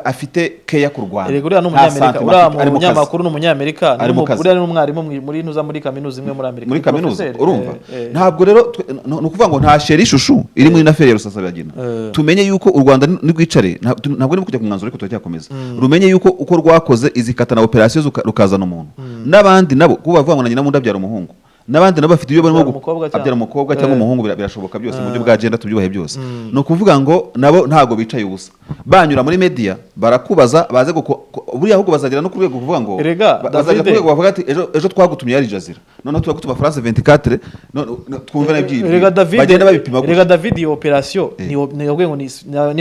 afite keya ku Rwanda. Erega uriya ni Nta umunyamerika. sentiment Uriya afite, ari mu kazi. munyamakuru ni umunyamerika. Ari mu kazi. Uriya ni umwarimu muri ntuza, muri kaminuza imwe muri Amerika. Muri Ni kaminuza. professeur. Urumva, ntabwo rero ni ukuvuga ngo nta chéri chouchou iri muri affaire ya Rusesabagina. Tumenye yuko u Rwanda nirwicare, ntabwo urimo kujya ku mwanzuro, ariko turacyakomeza, rumenye yuko uko rwakoze izi kata na operasiyo rukazana umuntu, n'abandi nabo kuko bavuga ngo na nyina wundi abyara umuhungu, n'abandi nabo bafite ibyo barimo. Abyara umukobwa cyangwa- Abyara umukobwa cyangwa umuhungu, birashoboka byose mu buryo bwa gender, tubyubahe byose. Ni ukuvuga ngo nabo ntabwo bicaye ubusa, banyura muri media barakubaza, baze buriya ahubwo bazagera no ku rwego kuvuga ngo Erega, bazagera ku David- rwego bavuga ati ejo ejo twagutumye Al Jazeera, noneho turagutuma France 24, none twumve nabyo. Erega David, Bagenda babipima erega gutya. David, iyo operasiyo ni ngo niyo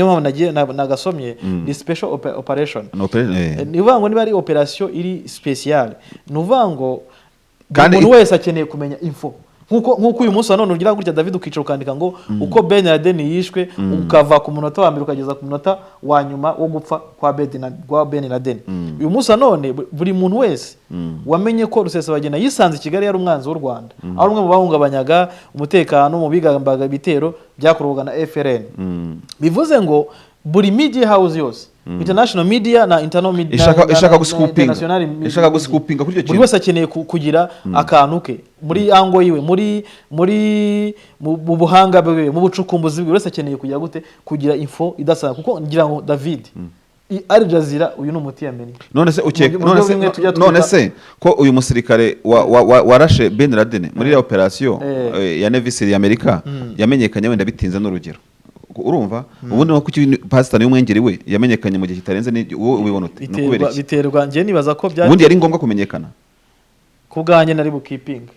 mpamvu nagiye nagasomye, ni special operation. Ni Ni ukuvuga ngo niba ari operasiyo iri special, ni ukuvuga ngo buri Kandi muntu wese akeneye kumenya info, nkuko uyu munsi wa none ugira gutya, David, ukicara ukandika ngo uko Ben Laden yishwe, ukava ku munota wa mbere ukageza ku munota wa nyuma wo gupfa kwa Ben Laden. Uyu munsi wa none buri muntu wese wamenye ko Rusesabagina yisanze i Kigali, yari umwanzi w'u Rwanda, ari umwe mu bahungabanyaga umutekano, mu bigambaga ibitero byakorwaga na FRN, bivuze ngo buri media house yose, international media na internal media, Ishaka na guscoopinga. international media, Ishaka guscoopinga kuri icyo buri kintu. wese akeneye kugira akantu ke muri angle yiwe, muri mu buhanga bwe, mu bucukumbuzi bwe. Buri wese akeneye kugira gute? Kugira info idasanzwe, kuko ngira ngo David, Al Jazeera uyu ni umuti yamennye. None se ukeka Mu buryo none se bumwe tujya none se ko uyu musirikare warashe Ben Laden muri iriya operasiyo ya Navy SEAL y'Amerika yamenyekanye wenda bitinze n'urugero, urumva ubundi no kuki pastor y'umwengeri we yamenyekanye mu gihe kitarenze, ni wowe ubibona ute? Ni ukubera Biterwa iki? Biterwa, njye nibaza ko bya Ubundi yari ngombwa kumenyekana? Ku bwanjye nari bukipinga.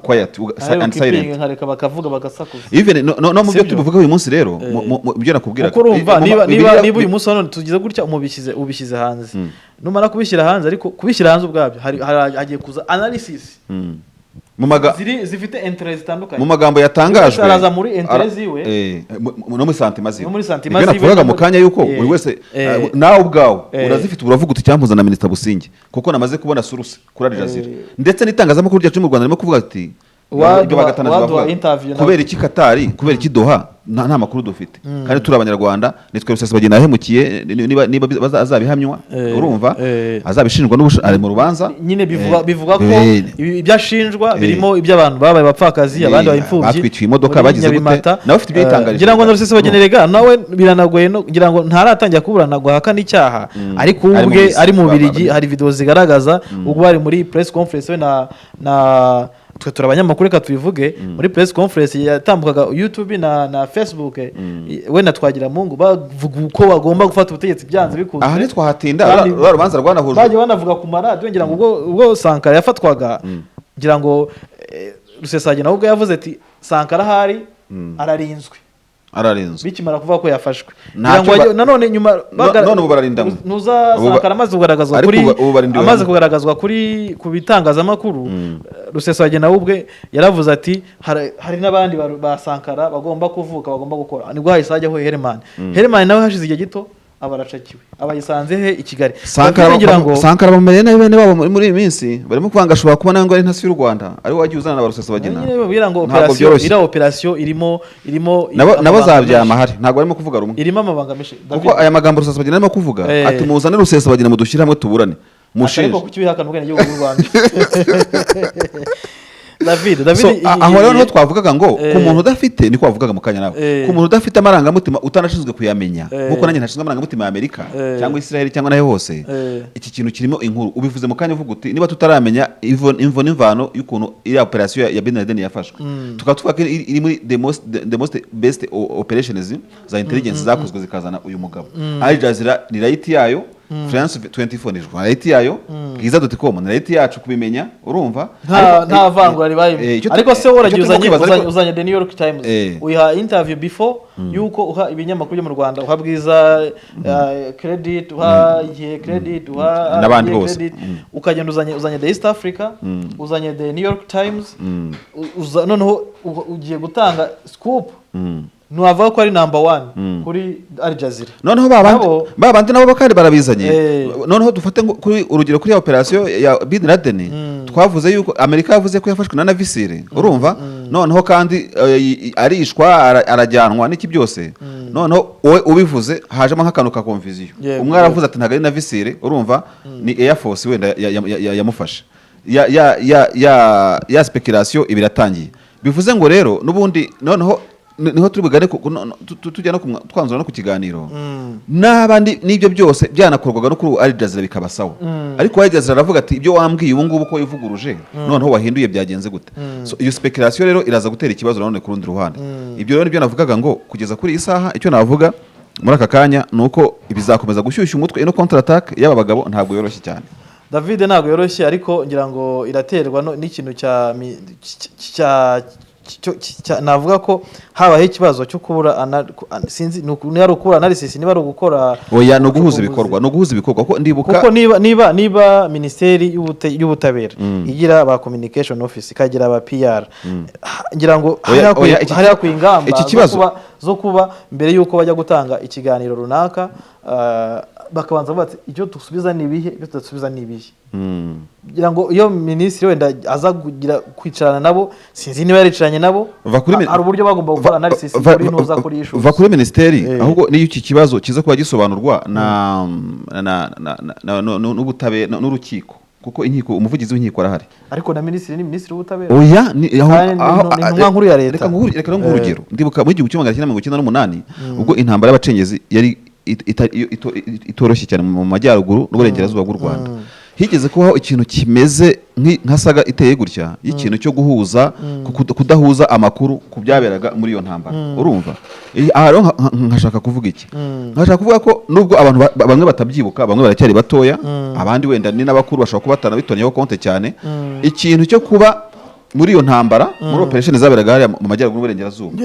Quiet Nari and bukipinga, silent. nkareka bakavuga, bagasakuza. Even no mu byo Sibyo? tubivuga uyu munsi rero, mu byo nakubwiraga, Kuko urumva, niba niba niba uyu munsi wa none tugize gutya, ubishyize hanze, numara kubishyira hanze, ariko kubishyira hanze ubwabyo hagiye kuza analysis zifite intérêt zitandukanye. Mu magambo yatangajwe Araza muri intérêt ziwe. No muri sentiments ziwe. No muri sentiments Nibyo ziwe, nakuvugaga no mu kanya yuko buri wese, nawe ubwawe urazifite, uravuga uti cyampuza na Minisita Businge, kuko namaze kubona source kuri Al Jazeera, ndetse n'itangazamakuru ryacu mu Rwanda ririmo kuvuga ati ibyo bagatanazi Waduha bavuga. interview nawe. Kubera iki Katari, kubera iki Doha, nta makuru dufite kandi turi abanyarwanda? Nitwe Rusesabagina yahemukiye, niba azabihamywa, urumva, azabishinjwa ari mu rubanza. Nyine bivuga bivuga ko ibyo ashinjwa birimo iby'abantu babaye abapfakazi, abandi babaye imfubyi, Batwikiye imodoka, muri bagize gute? Nyabimata. Nawe afite ibyo yitangarije. Ngira ngo na Rusesabagina rega nawe biranagoye, no ngira ngo ntaratangira kuburana ngo ahakane icyaha, ariko Ari mu ubwe bisi. ari mu Bubiligi, hari video zigaragaza ubwo bari muri press conference we na twe turi abanyamakuru, reka tubivuge, muri press conference yatambukaga YouTube na Facebook, we na Twagiramungu bavuga uko bagomba gufata ubutegetsi byanze bikunze. Aha ntitwahatinda. Kandi Ruriya rubanza rwanahujwe. bagiye banavuga ku maradiyo, ngira ngo ubwo Sankara yafatwaga, ngira ngo Rusesabagina ubwo yavuze ati Sankara ahari ararinzwe. Ararinzwe. Bikimara kuvuga ko yafashwe, Ntacyo ngira ngo nanone nyuma None ubu bararindanywe. Ntuza Sankara amaze kugaragazwa Ariko kuri ubu barindiwe amaze hamwe. kugaragazwa ku bitangazamakuru, Rusesabagina we ubwe yaravuze ati hari n'abandi ba Sankara bagomba kuvuka, bagomba gukora. Nibwo hahise hajyaho Herman. Herman nawe hashize igihe gito aba aracakiwe, aba yisanze he? I Kigali. Sankara David, ngira ngo Sankara bamumereye nabi bene babo muri iyi minsi, barimo kuvuga ngo ashobora kuba nawe ngo ari intasi y'u Rwanda, ari we wagiye uzana na ba Rusesabagina. Nyine babwira ngo Ntabwo operasiyo byoroshye. Iriya operasiyo irimo Nabo amabanga zabyama menshi. Hari ntabwo barimo kuvuga rumwe. Irimo amabanga menshi, David. Kuko aya magambo Rusesabagina arimo kuvuga, ati muzane Rusesabagina mudushyire hamwe tuburane mushinje. Ariko kuki bihakana ubwenegihugu bw'u Rwanda, David? David, So, aho rero niho twavugaga ngo ku muntu udafite, niko wavugaga mu kanya nawe, ku muntu udafite amarangamutima, utanashinzwe kuyamenya, nkuko nanjye ntashinzwe amarangamutima ya Amerika cyangwa Israel cyangwa nayo hose, iki kintu kirimo inkuru. Ubivuze mu kanya uvuga uti niba tutaramenya imvo n'imvano y'ukuntu iriya operasiyo ya Bin Laden yafashwe, tukaba tuvuga ko iri muri the most best operations za intelligence zakozwe zikazana uyu mugabo. Al Jazeera ni right yayo, France 24 ni right yayo, Bwiza.com ni right yacu kubimenya, urumva? Nta nta vangura ribayemo. Ariko se wowe icyo uragiye turimo uzanye kwibaza, uzanye The New York Times, uyiha interview before yuko uha ibinyamakuru byo mu Rwanda, uha Bwiza credit, uha Igihe credit, uha N'abandi RBA bose. credit, ukagenda uzanye The East Africa, uzanye The New York Times, noneho ugiye gutanga scoop. Ntiwavuga ko ari number one kuri Al Jazeera. Noneho ba bandi, ba bandi nabo kandi barabizanye. Noneho dufate ngo kuri urugero kuri ya operasiyo ya Bin Laden, twavuze yuko Amerika yavuze ko yafashwe na Navy SEAL, urumva? Noneho kandi arishwa, arajyanwa n'iki byose. Noneho wowe ubivuze hajemo nk'akantu ka confusion. Umwe aravuze ati ntabwo ari Navy SEAL, urumva, ni Air Force wenda yamufashe. Ya speculation iba iratangiye. Bivuze ngo rero n'ubundi noneho niho turi bugane tujya no twanzura no ku kiganiro n'abandi, n'ibyo byose byanakorwaga no kuri Al Jazeera bikaba sawa, ariko Al Jazeera aravuga ati ibyo wambwiye ubu ngubu ko wivuguruje, noneho wahinduye, byagenze gute? So iyo speculation rero iraza gutera ikibazo nanone ku rundi ruhande. Ibyo rero nibyo navugaga ngo kugeza kuri iyi saha, icyo navuga muri aka kanya ni uko bizakomeza gushyushya umutwe. Ino counter attack y'aba bagabo ntabwo yoroshye cyane. David, ntabwo yoroshye, ariko ngira ngo iraterwa n'ikintu cya mi- cya navuga ko habayeho ikibazo cyo kubura sinzi niba ari ukubura analysis, niba ari ugukora Oya, ni uguhuza ubucukumbuzi. ibikorwa, ni uguhuza ibikorwa, kuko ndibuka Kuko niba minisiteri y'ubutabera igira ba communication office, ikagira ba PR, ngira ngo Oya, hari hakwiye oya, hari hakwiye ingamba iki kibazo- zo kuba mbere y'uko bajya gutanga ikiganiro runaka, bakabanza bavuga ati icyo dusubiza ni ibihe, ibyo tudasubiza ni ibihe. Ngira ngo iyo minisitiri wenda aza kugira kwicarana nabo, sinzi niba yaricaranye nabo, Va kuri hari uburyo bagomba gukora analysis kuri ntuza, kuri issues. Va kuri minisiteri, ahubwo niyo iki kibazo kiza kuba gisobanurwa na na na na n'ubutabera n'urukiko, kuko inkiko, umuvugizi w'inkiko arahari. Ariko na minisitiri ni minisitiri w'ubutabera. Oya, ni aho Kandi ni intumwa nkuru ya leta. Reka nguhe urugero. Ndibuka muri 1998, ubwo intambara y'abacengezi yari itoroshye cyane mu majyaruguru n'uburengerazuba bw'u Rwanda, higeze kubaho ikintu kimeze nka saga iteye gutya y'ikintu cyo guhuza kudahuza amakuru ku byaberaga muri iyo ntambara, urumva? Aha rero nkashaka kuvuga iki? Nkashaka kuvuga ko nubwo abantu bamwe batabyibuka, bamwe baracyari batoya, abandi wenda ni n'abakuru bashobora kuba batanabitonyeho konte cyane, ikintu cyo kuba muri iyo ntambara, muri operation zaberaga hariya mu majyaruguru n'uburengerazuba,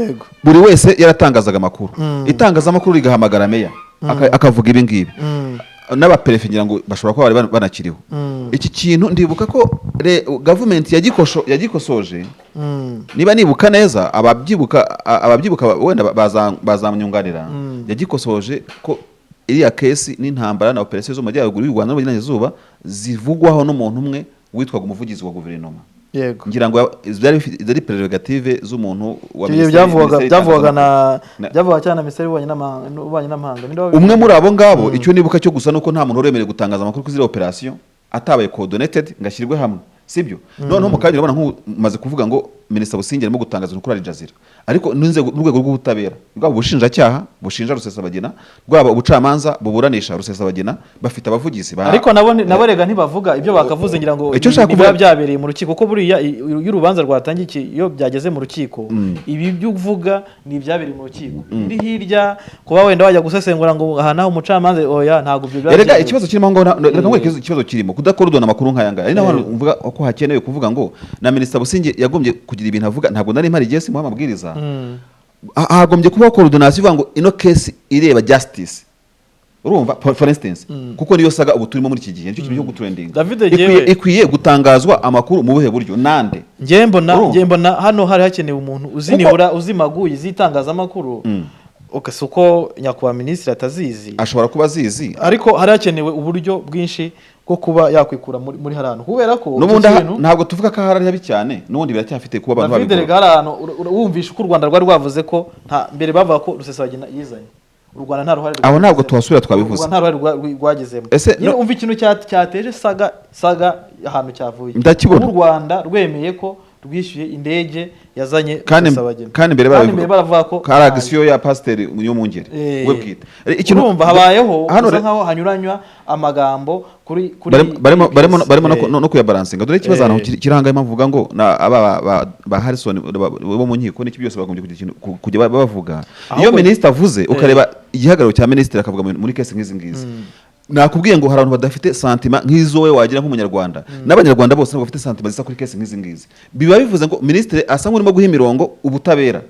buri wese yaratangazaga amakuru, itangazamakuru rigahamagara meya akavuga ibi ngibi, n'abaperefe ngira ngo bashobora kuba bari banakiriho. Iki kintu ndibuka ko gavumenti yagikosoje, niba nibuka neza, ababyibuka wenda bazamyunganira. Yagikosoje ko iriya case n'intambara na operasiyo zo mu majyaruguru y'u Rwanda n'uburengerazuba zivugwaho n'umuntu umwe witwaga umuvugizi wa guverinoma. Ngira ngo byari prerogative z'umuntu wa Icyo gihe minisiteri byavugwaga na y'itangazamakuru. Byavugwaga cyane na minisiteri y'ububanyi n'amahanga. Ninde wabivuze? Umwe muri abo ngabo. Icyo nibuka cyo gusa nuko nta muntu wari wemerewe gutangaza amakuru kuri ziriya operasiyo atabaye coordinated ngo ashyirwe hamwe, sibyo? Noneho mu kanya urabona nk'umaze kuvuga ngo Minisita Busingye arimo gutangaza ibintu kuri Al Jazeera, ariko n'inzego, n'urwego rw'ubutabera, rwaba ubushinjacyaha bushinja Rusesabagina, rwaba ubucamanza buburanisha Rusesabagina, bafite abavugizi ba Ariko nabo rega ntibavuga ibyo bakavuze, ngira ngo Icyo nshaka ni biba kuvuga- byabereye mu rukiko, kuko buriya iyo urubanza rwatangiye, iyo byageze mu rukiko, ibi byo uvuga ni ibyabereye mu rukiko. Iri hirya kuba wenda wajya gusesengura ngo aha naho umucamanza, oya, ntabwo ibyo biba Erega byemewe. ikibazo kirimo aho ngaho, reka nkwereke ikibazo kirimo kudakorodona amakuru nk'aya ngaya. Ari naho hantu mvuga ko hakenewe kuvuga ngo na Minisita Busingye yagombye kugira ibintu avuga. Ntabwo nari mpari igihe, simuha amabwiriza. Hagombye kubaho coordination ivuga ngo ino case ireba justice, urumva, for instance, kuko niyo saga ubu turimo muri iki gihe, nicyo kintu cyo gutrendinga. David, Ikwiye gutangazwa amakuru mu buhe buryo, nande? Njye mbona Urumva? Njye mbona hano hari hakenewe umuntu uzi nibura uzi maguyi z'itangazamakuru. Okay, si uko nyakubahwa minisitiri atazizi. Ashobora kuba azizi. Ariko hari hakenewe uburyo bwinshi bwo kuba yakwikura muri hariya hantu, kubera ko N'ubundi iki kintu- ntabwo tuvuga ko ahari habi cyane, n'ubundi biracyafite kuba abantu David, babikora. rega hari ahantu wumvishe uko u Rwanda rwari rwavuze ko nta mbere bavuga ko Rusesabagina yizanye, u Rwanda nta ruhare Aho ntabwo rwagizemo. tuhasubira, twabivuze. U Rwanda nta ruhare rwagizemo. Ese Nyine umva ikintu cyateje saga ahantu cyavuye. Ndakibona. Ubu u Rwanda rwemeye ko rwishyuye indege yazanye Rusesabagina. Kandi mbere Kandi barabivuga mbere baravuga ko ko ari agisiyo ya pasiteri Niyomwungeri we bwite. Urumva habayeho Hano bisa nkaho hanyuranywa amagambo kuri barimo barimo kuri barimo no kuyabalansinga. Dore ikibazo ahantu kiri ahangaha, impamvu uvuga ngo na aba ba Harrison bo mu nkiko n'iki byose bagombye kugira ikintu kujya bavuga. Iyo minisitiri avuze, ukareba igihagararo cya minisitiri akavuga muri case nk'izi ngizi, nakubwiye ngo hari abantu badafite sentiment nk'izo wowe wagira nk'umunyarwanda, n'abanyarwanda bose ntabwo bafite sentiment zisa kuri case nk'izi ngizi. Biba bivuze ngo minisitiri asa nk'urimo guha imirongo ubutabera,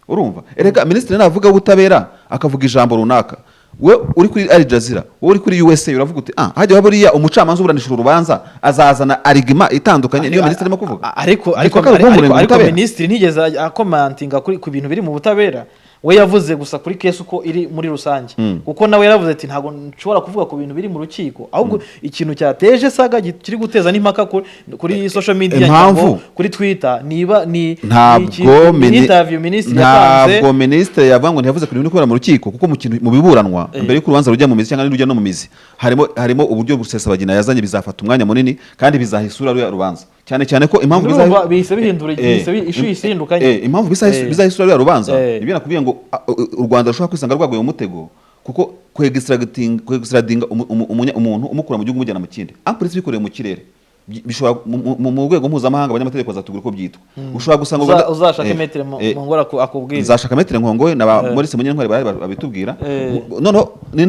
urumva? Erega minisitiri navuga ubutabera akavuga ijambo runaka, we uri kuri Al Jazeera, wowe uri kuri USA, uravuga uti ah, hajya buriya umucamanza uburanisha uru rubanza azazana argument itandukanye niyo minisitiri arimo kuvuga. Ariko Yitwa ko ari ariko uguha ariko ubutabera. Minisitiri ntigeze acommentinga kuri ku bintu biri mu butabera. We yavuze gusa kuri case uko iri muri rusange, kuko nawe yaravuze ati: "Ntabwo nshobora kuvuga ku bintu biri mu rukiko." Ahubwo ikintu cyateje saga, kiri guteza n'impaka kuri social media, Impamvu? cyangwa kuri Twitter, niba ni Ntabwo ni interview minisitiri yatanze. Ntabwo minisitiri yavuga ngo ntiyavuze ku bintu biri kubera mu rukiko, kuko mu kintu mu biburanwa mbere y'uko urubanza rujya mu mizi cyangwa nirujya no mu mizi, harimo uburyo Rusesabagina yazanye. Bizafata umwanya munini kandi bizaha isura ruriya rubanza, cyane cyane ko impamvu Urumva bihise bihindura, issue ihise ihinduka nyine. Impamvu bizaha isura ruriya rubanza, ibyo nakubwiye ngo u Rwanda rushobora kwisanga rwaguye mu mutego, kuko kwextraditinga umuntu umukura mu gihugu umujyana mu kindi, en plus bikorewe mu kirere, bishobora mu rwego mpuzamahanga, abanyamategeko bazatubwira uko byitwa. Ushobora gusanga u Uzashake Maître Nkongore akubwire. Nzashaka Maître Nkongoye na ba Maurice Munyentwari barahari babitubwira. Noneho ni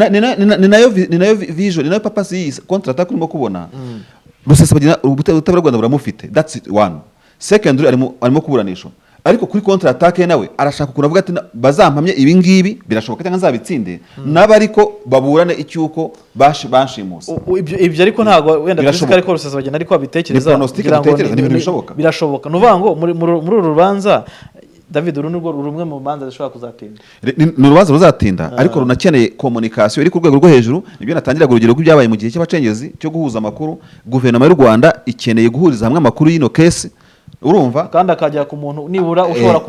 nayo vision, ni nayo purpose y'iyi contre attaque urimo kubona. Rusesabagina, ubutabera bw'u Rwanda buramufite, that's it, one. Secondary, arimo kuburanishwa, ariko kuri contre attaque ye nawe arashaka ukuntu avuga ati: "Bazampamye ibi ngibi birashoboka cyangwa nzabitsinde nabo, ariko baburane icyuko banshimuse." Ibyo ariko ntabwo wenda tuzi ko Birashoboka. ariko Rusesabagina ariko abitekereza. Ni pronostic Ngira ngo dutekereza, ni ibintu bishoboka. Birashoboka. Ni ukuvuga ngo muri uru rubanza, David, uru ni rwo rumwe mu manza zishobora kuzatinda. Ni urubanza ruzatinda, ariko runakeneye communication iri ku rwego rwo hejuru. Nibyo natangiraga urugero rw'ibyabaye mu gihe cy'abacengezi cyo guhuza amakuru. Guverinoma y'u Rwanda ikeneye guhuriza hamwe amakuru y'ino case, urumva? Kandi akajya ku muntu nibura ushobora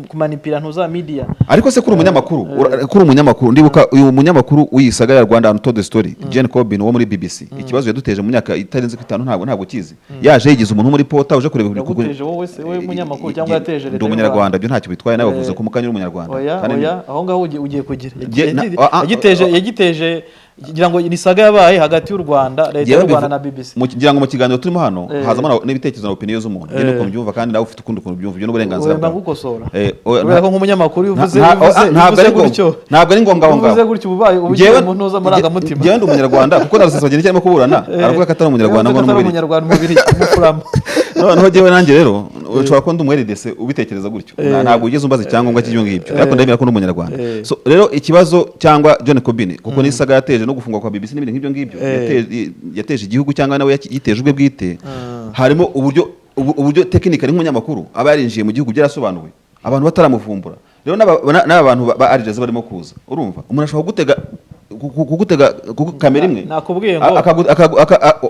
kumanipira ntuza media. Ariko se kuri umunyamakuru, ndibuka uyu munyamakuru w'iyi saga ya Rwanda Untold Story, Jane Corbin wo muri BBC, ikibazo yaduteje mu myaka itarenze ku 5, ntabwo kizi. Yaje yigize umuntu muri pota uje kureba Yaguteje wowe se, wowe munyamakuru, cyangwa yateje leta Ndi y'u umunyarwanda, ibyo ntacyo bitwaye. Nawe wavuze ko mukanya uri umunyarwanda. Oya. Kandi Oya, aho ngaho ugiye kugira yagiteje, ngira ngo ni saga yabaye hagati y'u Rwanda, leta Njyewe y'u Rwanda na BBC. Ngira ngo mu kiganiro turimo hano hazamo n'ibitekerezo na opinion z'umuntu. Njye nuko mbyumva, kandi nawe ufite ukundi kuntu ubyumva, ibyo n'uburenganzira Wenda bwawe. ngukosora, Oya, kubera ko nk'umunyamakuru iyo uvuze nta- iyo uvuze ntabwo uvuze ari ngombwa. gutyo, Ntabwo ari ngombwa aho iyo uvuze ngaho. gutyo uba ubaye uba ugiye mu ntuza amarangamutima. Njyewe ndi umunyarwanda, kuko na Rusesabagina icyo arimo kuburana aravuga ko atari umunyarwanda, ngo Yavuze ko atari n'umubiri umunyarwanda, umubiri umufurama. Noneho jyewe nanjye rero ushobora kuba ndi umu RDC ubitekereza gutyo. Ntabwo ugeze umbaza icyangombwa cy'ibyo ngibyo, ariko ndemera ko ndi umunyarwanda. So rero ikibazo cyangwa John Corbin, kuko n'isaga yateje no gufungwa kwa BBC n'ibindi nk'ibyo ngibyo, yateje igihugu cyangwa nawe yiteje ubwe bwite, harimo uburyo technique nk'umunyamakuru aba yarinjiye mu gihugu byarasobanuwe, abantu bataramuvumbura. Rero n'aba bantu ba Al Jazeera barimo kuza, urumva umuntu ashobora kugutega kamera imwe. Nakubwiye ngo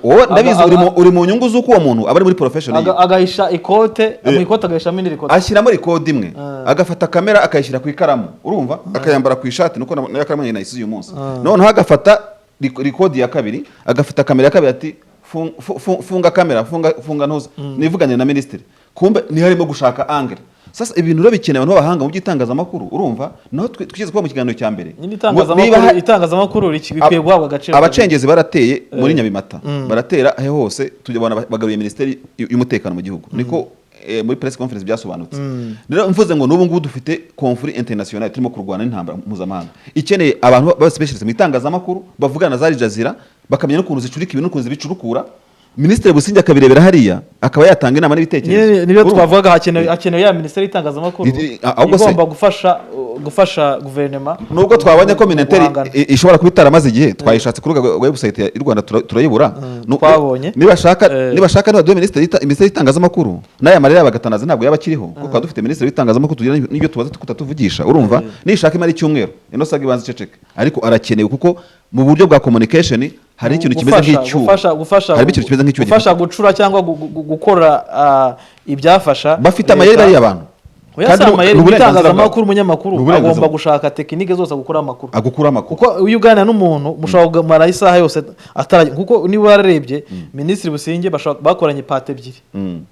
Wowe ndabizi uri mu nyungu z'uko uwo muntu aba ari muri profession ye. Agahisha ikote, mu ikote agahishamo indi rikote. Ashyiramo record imwe, agafata kamera akayishyira ku ikaramu, urumva, akayambara ku ishati, nuko nayo karamu nyine nayisize uyu munsi. Noneho agafata record ya kabiri, agafata kamera ya kabiri, ati: "Funga kamera, funga, funga ntuza nivuganye na minisitiri." Kumbe niho arimo gushaka angle. Sasa ibintu rero bikeneye abantu b'abahanga mu by'itangazamakuru, urumva naho twigeze kuba mu kiganiro cya mbere. Nyine Ngo itangazamakuru niba itangazamakuru rikwiye guhabwa agaciro. Abacengezi barateye muri Nyabimata, baratera ahe hose, tujya bagaruye minisiteri y'umutekano mu gihugu, niko muri press conference byasobanutse. Rero mvuze ngo n'ubu ngubu dufite conflit international turimo kurwana n'intambara mpuzamahanga ikeneye abantu baba specialist mu itangazamakuru, bavugana na za Al Jazeera, bakamenya n'ukuntu zicurika ibintu n'ukuntu zibicurukura. Minisitiri Busingye akabirebera hariya, akaba yatanga inama n'ibitekerezo. Nyine nibyo Urumva? twavugaga, hakenewe ya minisiteri y'itangazamakuru Ahubwo se igomba gufasha guverinoma nubwo twabonye ko minisiteri guhangana. ishobora kuba itaramaze igihe, twayishatse ku rubuga rwa website y'u Rwanda turayibura. Twabonye. Nibashaka nibaduhe minisiteri y'itangazamakuru, n'aya marira y'abagatanazi ntabwo yaba akiriho, kuko twaba dufite minisitiri w'itangazamakuru tugira n'ibyo tubaza kutatuvugisha. Urumva nishaka imara icyumweru, ino saga ibanza iceceke, ariko arakenewe kuko mu buryo bwa communication hari ikintu kimeze nk'icyuho. Gufasha Harimo ikintu kimeze nk'icyuho. Gufasha gucura cyangwa gukora ibyafasha Bafite amayeri leta. bariya bantu. Oya, Kandi si amayeri, ni uburenganzira itangazamakuru, bwabo. umunyamakuru Ni uburenganzira agomba bwabo. gushaka technique zose gukora amakuru. Agukura amakuru. Kuko iyo uganira n'umuntu mushobora kumara isaha yose atarajya, kuko niba wararebye Minisitiri Busingye bakoranye part ebyiri.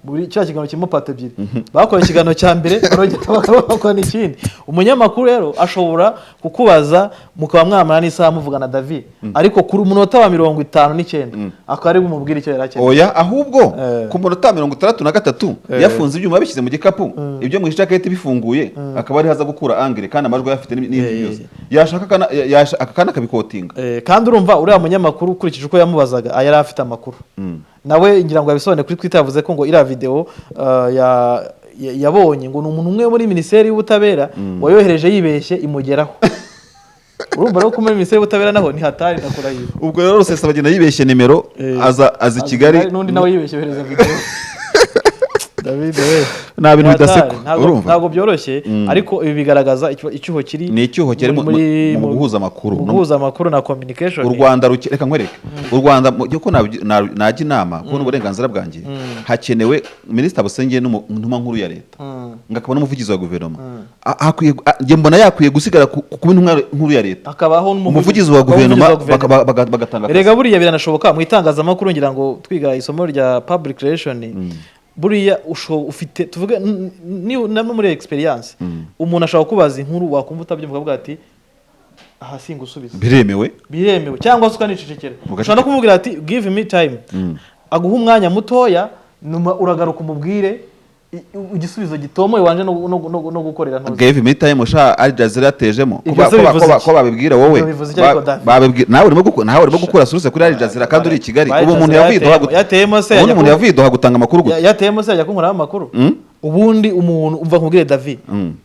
Buri kiriya kiganiro kirimo part ebyiri. Bakoranye ikiganiro cya mbere, barongera bakorana ikindi. Umunyamakuru rero ashobora kukubaza mukaba mwamara n'isaha muvugana, David, ariko kuri umunota wa 59 akaba ari bumubwire icyo yari akeneye. Oya, ahubwo Eh. ku munota 63 yafunze ibyuma, yabishyize mu gikapu, ibyo mu ijaketi bifunguye, akaba ari haza gukura angle, kandi amajwi ayafite n'ibindi byose yashaka aka kana akabikotinga. Kandi urumva uriya munyamakuru, ukurikije uko yamubazaga, yari afite amakuru nawe. Ngira ngo yabisobanuye kuri Twitter, yavuze ko ngo iriya video yabonye ngo ni umuntu umwe muri minisiteri y'ubutabera wayohereje yibeshye imugeraho. Urumva rero ko muri minisiteri y'ubutabera naho ntihatari, ndakurahiye. Ubwo rero Rusesabagina yibeshye nimero, aza i Kigali. N'undi nawe yibeshye yohereza video, David we. Nta bintu bidasekwa, urumva? Ntabwo byoroshye, ariko ibi bigaragaza icyuho kiri Ni icyuho kiri mu guhuza amakuru. Mu guhuza amakuru na communication. U Rwanda reka nkwereke, u Rwanda ko najya inama kubona uburenganzira bwanjye, hakenewe Minisitiri Busingye n'intumwa nkuru ya leta, ngakaba n'umuvugizi wa guverinoma. Njye mbona yakwiye gusigara kuba intumwa nkuru ya leta, hakabaho umuvugizi wa guverinoma, umuvugizi wa guverinoma. Bagatanga akazi. Erega buriya biranashoboka mu itangazamakuru. Ngira ngo twiga isomo rya public relation, buriya ufite, tuvuge no muri experience, umuntu ashobora kubaza inkuru, wakumva utabyumva, ukavuga ati: "Aha singusubiza." Biremewe. Biremewe, cyangwa se ukanicecekera. Ugaceceka. Ushobora no kumubwira ati: "Give me time," aguha umwanya mutoya, nyuma uragaruka umubwire igisubizo gitomoye wanje no gukorera ntuzi. Give me time sha, Al Jazeera yatejemo. Ibyo se bivuze iki? Ko babibwira wowe? Ibyo bivuze iki ariko, David? Babibwira nawe urimo gukura source kuri Al Jazeera kandi uri i Kigali. Al Ubu umuntu Jazeera yavuye i Doha yateyemo se ubundi yajya umuntu yavuye i Doha gutanga amakuru gute? Yateyemo se yajya kunkoraho amakuru? Ubundi umuntu, umva nkubwire David,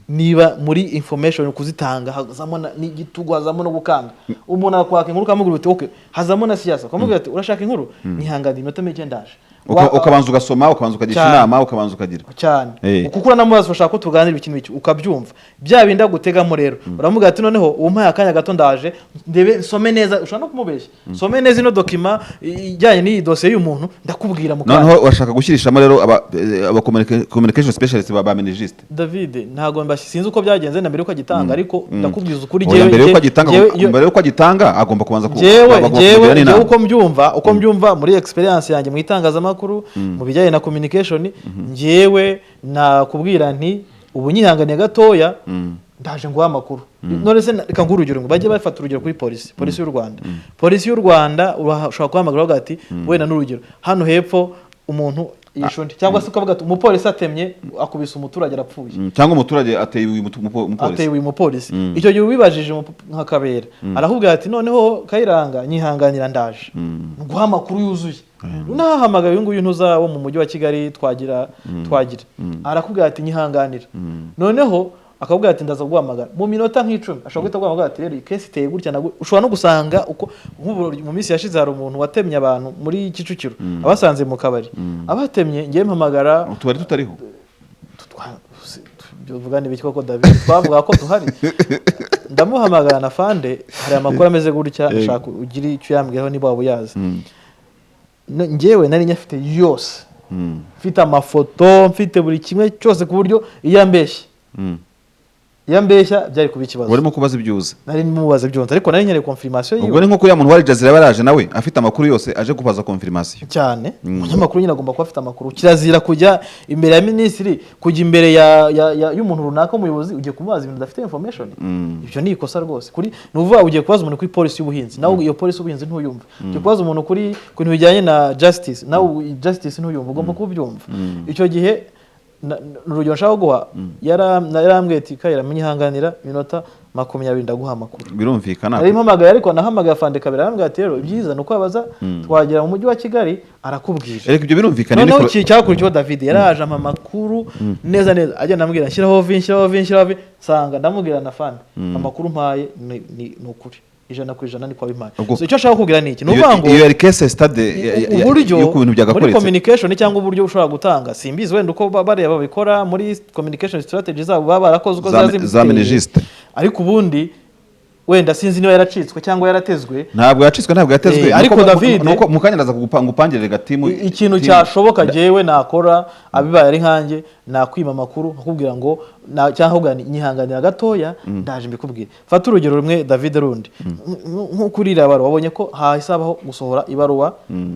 niba muri information kuzitanga hazamo n'igitugu, hazamo no gukanga umuntu, akwaka inkuru ukamubwira uti: "Okay," hazamo na siyasa, ukamubwira ati: "Urashaka inkuru, nihangane iminota mike ndaje." Ukabanza ugasoma, ukabanza ukagisha Cyane. inama, ukabanza ukagira Cyane. Kuko uranamubaza: "Ushaka ko tuganira ikintu iki?" Ukabyumva bya bindi agutegamo. Rero uramubwira ati: "Noneho umpaye akanya gato, ndaje ndebe nsome neza." Ushobora no kumubeshya: "Nsome neza ino document ijyanye n'iyi dosiye y'umuntu, ndakubwira mu kanya." Noneho urashaka gushyirishamo rero aba communication specialist ba Minijust? David, ntabwo sinzi uko byagenze na mbere yuko agitanga, ariko ndakubwiza ukuri. Oya, mbere yuko agitanga mbere yuko agitanga agomba kubanza Njyewe bagomba njyewe kumugira njyewe n'inama. uko mbyumva muri experience yanjye mu itangazamakuru, mu bijyanye na communication, njyewe nakubwira nti: "Ubu nyihanganiye gatoya, ndaje nguha amakuru." None se reka nguhe urugero, ngo bajye bafata urugero kuri polisi y'u Rwanda. Polisi y'u Rwanda ushobora guhamagara ukavuga ati, wenda n'urugero, hano hepfo umuntu yishe undi, cyangwa se ukavuga ati: "Umupolisi atemye, akubise umuturage arapfuye." Cyangwa umuturage ateye uyu umupolisi. Ateye uyu mupolisi. Icyo gihe ubibajije nka Kabera, arakubwira ati: "Noneho Kayiranga, nyihanganira ndaje nguha amakuru yuzuye." Unahamagaye uyu nguyu ntuza wo mu mujyi wa Kigali, twagira arakubwira ati: "Nyihanganira." Noneho akakubwira ati: "Ndaza guhamagara mu minota nk'icumi." Ashobora guhita aguhamagara ati: "Rero iyi case iteye gutya na gutya." Ushobora no gusanga uko nk'ubu mu minsi yashize hari umuntu watemye abantu muri Kicukiro, abasanze mu kabari abatemye, ngiye mpamagara. Utubari tutariho. Tuvuga n'ibiki koko David? Twavuga ko duhari. Ndamuhamagara na fande: "Hari amakuru ameze gutya, nshaka ugire icyo yambwiraho niba waba uyazi." Njyewe nari nyafite yose, mfite amafoto, mfite buri kimwe cyose, ku buryo iyo ambeshya iyo ambeshya byari kuba ikibazo. Urimo kubaza ibyo uzi. Nari mubaza byose, ariko nari nkeneye confirmation Ubwo yiwe. ni nko kuriya muntu wa Al Jazeera yaba yaraje nawe afite amakuru yose, aje kubaza confirmation. Cyane. Umunyamakuru nyine agomba kuba afite amakuru. Kirazira kujya imbere ya minisitiri, kujya imbere ya y'umuntu runaka w'umuyobozi, ugiye kumubaza ibintu udafite information. Ibyo ni ikosa rwose. Kuri ni ukuvuga ugiye kubaza umuntu kuri polisi y'ubuhinzi, nawe iyo polisi y'ubuhinzi ntuyumva. Ugiye kubaza umuntu ku bintu bijyanye na justice, nawe justice ntuyumva. Ugomba kubyumva. Icyo gihe ni urugero nshaka guha. Yarambwiye ati: "Kayira, munyihanganira iminota 20, ndaguha amakuru." Birumvikana. Nari mpamagaye, ariko nahamagaye afande Kabera, arambwira ati: "Rero ibyiza ni uko wabaza twagera mu mujyi wa Kigali, arakubwira." Erega ibyo birumvikana. Noneho iki cyakurikiyeho, David yaraje ampa amakuru neza neza, agenda ambwira: "Nshyiraho vi, nshyiraho vi, nshyiraho vi." Nsanga ndamubwira na fande: "Amakuru mpaye ni ukuri 100%, niko wabimpaye." So, icyo nshaka kukubwira ni iki? Ni ukuvuga ngo Iyo yari case study uburyo y'uko ibintu muri byagakoretse. communication cyangwa uburyo ushobora gutanga, simbizi wenda uko bariya babikora muri communication strategy zabo, baba barakoze uko ziba Za ziteye. Minijust. Ariko ubundi wenda sinzi niba yaracitswe cyangwa yaratezwe. Ntabwo yacitswe, ntabwo yatezwe. Ariko David- Nuko mu kanya ndaza ngupangirire gatimu. Ikintu cyashoboka jyewe nakora, abibaye ari nkanjye, nakwima amakuru nkakubwira ngo cyangwa nkakubwira nti: "Nyihanganira gatoya, ndaje mbikubwire." Fata urugero rumwe, David, rundi nko kuri iriya baruwa, wabonye ko hahise habaho gusohora ibaruwa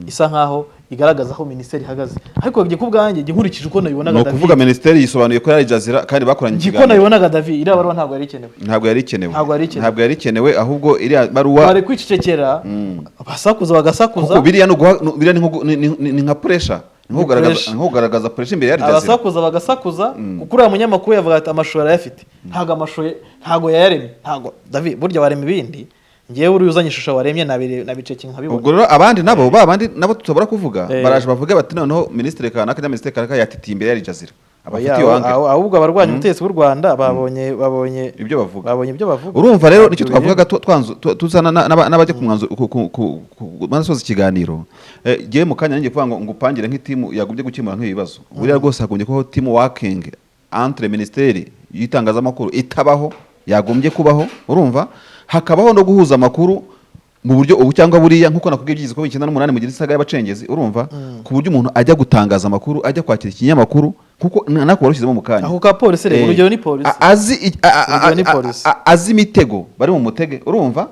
isa nkaho igaragaza aho minisiteri ihagaze, ariko njye ku bwanjye, njye nkurikije uko nabibonaga, Ni ukuvuga David, minisiteri yisobanuye ko yari Jazeera kandi bakoranye njye uko ikiganiro. nabibonaga, David, iriya baruwa ntabwo yari ikenewe. Ntabwo yari ikenewe. Ntabwo yari ikenewe. Ntabwo yari ikenewe, ahubwo iriya baruwa Bari kwicecekera, basakuza bagasakuza. Kuko biriya ni uguha biriya ni nko ni nka pressure, ni nko Ni kugaragaza pressure. nko kugaragaza pressure imbere ya Al Jazeera. Abasakuza bagasakuza, kuko uriya munyamakuru yavuga ati: "Amashusho arayafite." Ntabwo amashusho ntabwo yayaremye, ntabwo David, burya warema ibindi. Ngewe uriya uzanye ishusho waremye nabiceki nkabibona. Ubwo rero abandi nabo, ba bandi nabo tutabura kuvuga, Eh. baraje bavuge bati: "Noneho minisitiri kanaka cyangwa minisitiri kanaka yatitiye imbere ya Al Jazeera." Abafite iyo angle. Ahubwo abarwanya ubutegetsi bw'u Rwanda babonye Ibyo bavuga. Babonye ibyo bavuga. Urumva rero nicyo Ntabyo twavugaga, tuzana n'abajya ku mwanzuro ku manasoza ikiganiro. Jyewe mu kanya nanjye kuvuga ngo upangire nk'iteam yagombye gukemura nk'ibi bibazo, buriya rwose hagombye kubaho team working entre minisiteri y'itangazamakuru itabaho, yagombye kubaho. Urumva, hakabaho no guhuza amakuru mu buryo ubu cyangwa buriya, nk'uko nakubwiye byigize ko 98 mugira isaga y'abacengezi. Urumva, ku buryo umuntu ajya gutangaza amakuru, ajya kwakira ikinyamakuru, kuko nako warushyizemo mu kanya. Ako ka polisi rero, urugero ni polisi. Azi Urugero ni polisi. Azi imitego bari mu mutege. Urumva,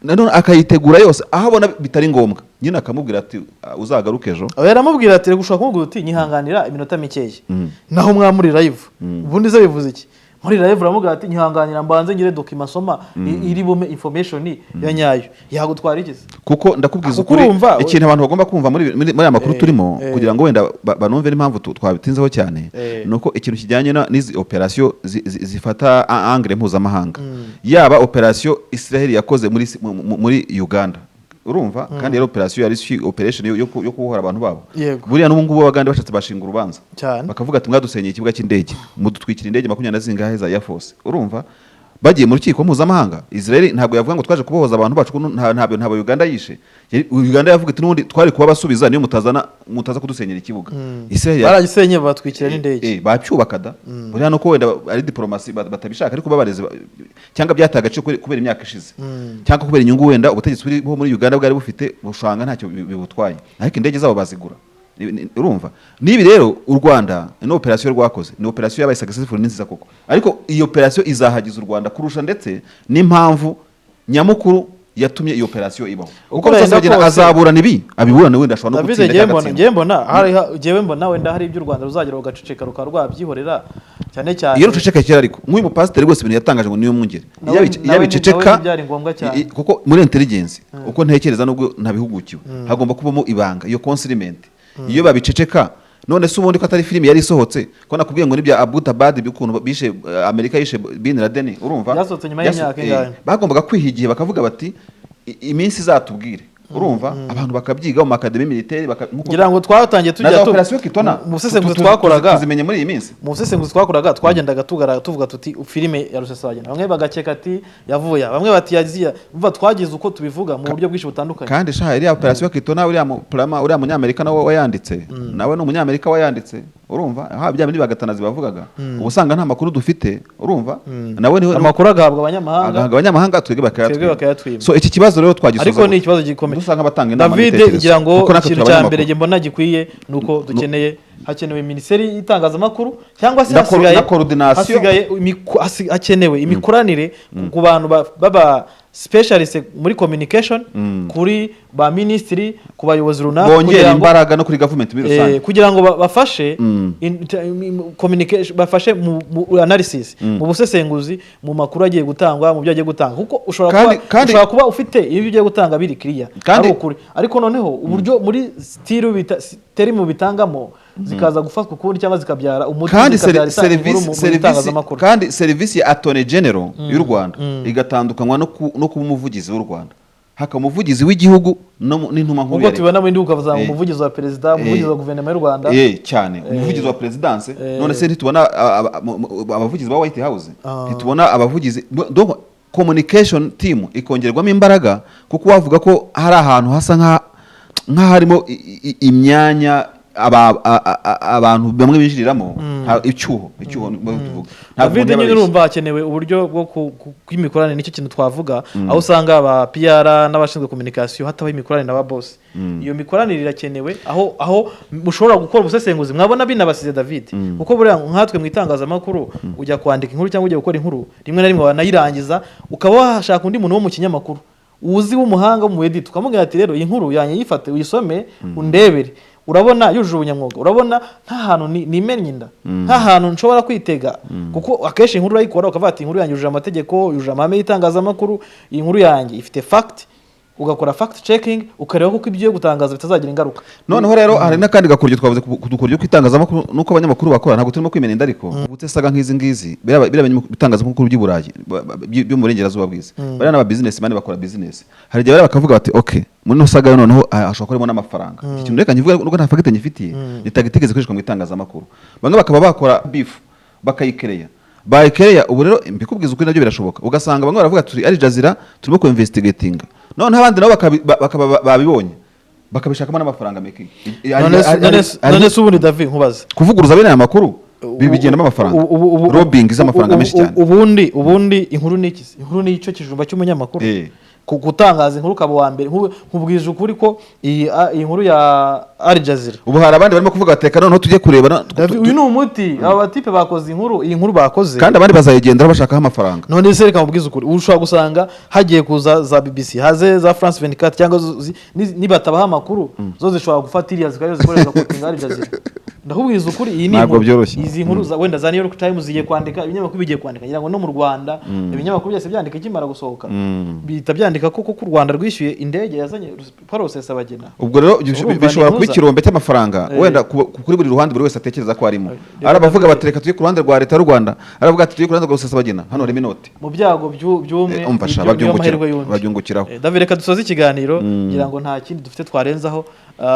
nanone akayitegura yose, aho abona bitari ngombwa nyine akamubwira ati: "Ah, uzagaruke ejo." Aho yaramubwira ati: "Reka, ushobora kumubwira uti nyihanganira iminota mikeya." Naho mwamuri live, ubundi se bivuze iki? Muri live uramubwira ati: "Nyihanganira mbanze ngire document soma iri bume information ya nyayo." Yagutwara iki se? Kuko ndakubwiza Kuko ukuri, ikintu abantu bagomba kumva muri aya makuru turimo, kugira ngo wenda banumve n'impamvu twabitinzeho cyane, ni uko ikintu kijyanye n'izi operasiyo zifata angle mpuzamahanga, yaba operasiyo Israel yakoze muri Uganda, urumva, kandi yari operasiyo, yari operation yo kubohora abantu babo. Buriya n'ubu ngubu Abagande bashatse bashinga urubanza, bakavuga ati: "Mwadusenyeye ikibuga cy'indege, mudutwikira indege 20 na zingahe za Air Force." Urumva, bagiye mu rukiko mpuzamahanga, Israel ntabwo yavuga ngo twaje kubohoza abantu bacu, kuko ntabwo Uganda yishe. Uganda yavuga iti: "N'ubundi twari kubabasubiza niyo mutazana, mutaza kudusenyera ikibuga." Israel Baragisenye, batwikira n'indege. Bacyubaka da. Buriya nuko wenda ari diplomasi batabishaka, ariko babareze cyangwa byataye agaciro kubera imyaka ishize, cyangwa kubera inyungu wenda ubutegetsi buriho muri Uganda bwari bufite, bushanga ntacyo bibutwaye, ariko indege zabo bazigura. Urumva, n'ibi rero u Rwanda ni operasiyo rwakoze, ni operasiyo yabaye successful, ni nziza koko, ariko iyi operasiyo izahagiza u Rwanda kurusha, ndetse n'impamvu nyamukuru yatumye iyo operasiyo ibaho, Uko kuko byagenda Rusesabagina kose, azaburana ibi abiburane, wenda ashobora no David, gutsinda njyewe cyangwa mbona agatsindwa. Njyewe mbona hari, njyewe mbona wenda hari ibyo u Rwanda ruzagera rugaceceka, rukaba rwabyihorera, cyane cyane Iyo ruceceka kera, ariko nk'uyu mupasiteri rwose ibintu yatangaje ngo niyo mwungere, iyo abiceceka, nawe ntibyari ngombwa cyane. Kuko muri intelligence, uko ntekereza nubwo ntabihugukiwe, hagomba kubamo ibanga, iyo concealment. Iyo babiceceka, none se ubundi ko atari filimi yari isohotse, ko nakubwiye ngo n'ibya Abbottabad, by'ukuntu bishe, Amerika yishe Bin Laden, urumva, Byasohotse nyuma y'imyaka ingahe? Bagombaga kwiha igihe, bakavuga bati: "Iminsi izatubwire." Urumva, abantu bakabyiga mu académie militaire Ngira ngo twatangiye na tujya za operasiyo Kitona mu busesenguzi twakoraga, tuzimenye muri iyi minsi. Mu busesenguzi twakoraga twagendaga tugara tuvuga tuti filime ya Rusesabagina, bamwe bagakeka ati yavuye aha, bamwe bati yaziya. Umva, twagize uko tubivuga mu buryo bwinshi butandukanye. Kandi sha, iriya operasiyo Kitona, uriya mu prama, uriya munyamerika nawe wayanditse, nawe ni umunyamerika wayanditse. Urumva, aha bya bindi bagatanazi bavugaga, uba usanga nta makuru dufite. Urumva, nawe niwe. Amakuru agahabwa abanyamahanga, agahabwa abanyamahanga, twebwe Twebwe bakayatwima. So iki kibazo rero twagisoza Ariko ni ikibazo gikomeye. dusa nk'abatanga inama David, n'ibitekerezo. ngira ngo Kuko natwe ikintu turi cya abanyamakuru. mbere njye mbona gikwiye ni uko dukeneye, hakenewe minisiteri y'itangazamakuru, cyangwa se hasigaye Na coordination. hasigaye hakenewe imikoranire ku bantu baba specialist muri communication, kuri ba minisitiri, ku bayobozi runaka, Bongera kugira ngo imbaraga no kuri government muri rusange. Kugira ngo bafashe communication, bafashe mu analysis, mu busesenguzi, mu makuru agiye gutangwa, mu byo agiye gutanga, kuko ushobora kuba ushobora kuba ufite ibyo ugiye gutanga biri clear, ari ukuri, ariko noneho uburyo muri style bita term bitangamo zikaza gufatwa ukundi, cyangwa zikabyara umuti, Kandi zikabyara inkuru serivisi mu serivisi itangazamakuru. Kandi serivisi ya attorney general y'u Rwanda igatandukanywa no kuba umuvugizi w'u Rwanda, hakaba umuvugizi w'igihugu n'intumwa nkuru Nk'uko ya leta. tubibona mu bindi bihugu, ukavuga ngo umuvugizi wa perezida, umuvugizi wa guverinoma y'u Rwanda. Cyane, umuvugizi wa perezidanse. None se ntitubona abavugizi ba White House? Ntitubona abavugizi? Donc communication team ikongerwamo imbaraga, kuko wavuga ko hari ahantu hasa nk'aharimo imyanya abantu bamwe binjiriramo, icyuho nibwo tuvuga. Ntabwo David, umuntu yaba nyine abeshye. urumva hakenewe uburyo bwo bw'imikoranire, nicyo kintu twavuga, aho usanga aba PR n'abashinzwe communication hatabaho imikoranire na ba boss. Iyo mikoranire irakenewe, aho mushobora gukora ubusesenguzi mwabona binabasize, David, kuko buriya nkatwe mu itangazamakuru ujya kwandika inkuru cyangwa ujya gukora inkuru, rimwe na rimwe wanayirangiza ukaba washaka undi muntu wo mu kinyamakuru uzi w'umuhanga mu edit, ukamubwira ati: "Rero iyi nkuru yanjye yifate uyisome, undebere, urabona yujuje ubunyamwuga? Urabona nta hantu nimennye inda, nta hantu nshobora kwitega?" Kuko akenshi inkuru urayikora ukavuga ati: "Inkuru yanjye yujuje amategeko, yujuje amahame y'itangazamakuru, iyi nkuru yanjye ifite fact." Ugakora fact checking, ukareba ko ibyo ugiye gutangaza bitazagira ingaruka. Noneho rero hari n'akandi gakoryo twavuze ku dukoryo kw'itangazamakuru nuko abanyamakuru bakora. Ntabwo turimo kwimena inda, ariko ubutse saga nk'izi ngizi, biriya bitangazamakuru by'i Burayi, byo mu burengerazuba bw'isi, bariya n'aba businessman bakora business. Hari igihe bariya bakavuga bati: "Okay, muri ino saga noneho hashobora kuba harimo n'amafaranga." Iki kintu reka nkivuge nubwo nta fact nyifitiye, ni tactique zikoreshwa mu itangazamakuru. Bamwe bakaba bakora beef bakayikereya, bayikereya. Ubu rero mbikubwiza ukuri, nabyo birashoboka. Ugasanga bamwe baravuga turi Al Jazeera turimo ku investigatinga, noneho abandi nabo bakaba babibonye bakabishakamo n'amafaranga making. None se ubundi, David, nkubaze. Kuvuguruza bene aya makuru bigendamo amafaranga, lobbying z'amafaranga menshi cyane. Ubundi inkuru ni iki se? Inkuru ni icyo kijumba cy'umunyamakuru. Gutangaza inkuru ukaba uwa mbere. Nkubwije ukuri ko iyi nkuru ya Al Jazeera, Ubu hari abandi barimo kuvuga bateka noneho tujye kureba David, uyu ni umuti. Aba batipe bakoze inkuru, iyi nkuru bakoze, kandi abandi bazayigenderaho bashakaho amafaranga. None se reka mubwize ukuri, ubu ushobora gusanga hagiye kuza za BBC, haze za France 24, cyangwa nibatabaha amakuru zo zishobora gufata iriya zikaba zikoresha quotinga Al Jazeera. Ndakubwiza ukuri, iyi ni Ntabwo inkuru. byoroshye. Izi nkuru wenda za New York Times zigiye kwandika, ibinyamakuru bigiye kwandika. Ngira ngo no mu Rwanda ibinyamakuru byose byandika ikimara gusohoka, bihita byandika ko koko u Rwanda rwishyuye indege yazanye Paul Rusesabagina. Ubwo rero Urumva bishobora ni kuba impuza. ikirombe cy'amafaranga wenda kuri buri ruhande, buri wese atekereza ko arimo. Ari abavuga bati: "Reka tujye ku ruhande rwa leta y'u Rwanda", ari abavuga ati: "Tujye ku ruhande rwa Rusesabagina, hano harimo inoti." Mu byago by'umwe Umva sha, niyo mahirwe y'undi. Babyungukiraho. David, reka dusoze ikiganiro. Ngira ngo nta kindi dufite twarenzaho.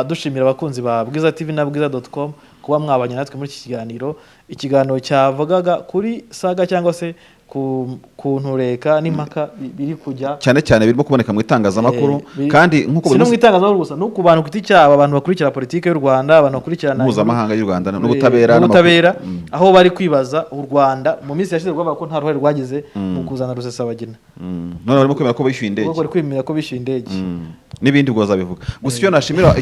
Dushimira abakunzi ba Bwiza TV na bwiza.com kuba mwabanye natwe muri iki kiganiro, ikiganiro cyavugaga kuri saga cyangwa se ku ntureka n'impaka biri kujya cyane cyane birimo kuboneka mu itangazamakuru. Kandi nk'uko si buri no mu munsi itangazamakuru gusa, no ku bantu ku giti cyabo, abantu bakurikira politiki y'u Rwanda, abantu bakurikirana mpuzamahanga y'u Rwanda n'ubutabera. N'ubutabera, N'amakuru. aho bari kwibaza u Rwanda mu minsi yashize rwavuga ko nta ruhare rwagize mu kuzana Rusesabagina. None barimo kwemera ko bishyuye indege. Ubwo bari kwemera ko bishyuye indege. N'ibindi ubwo bazabivuga. Gusa icyo nashimira,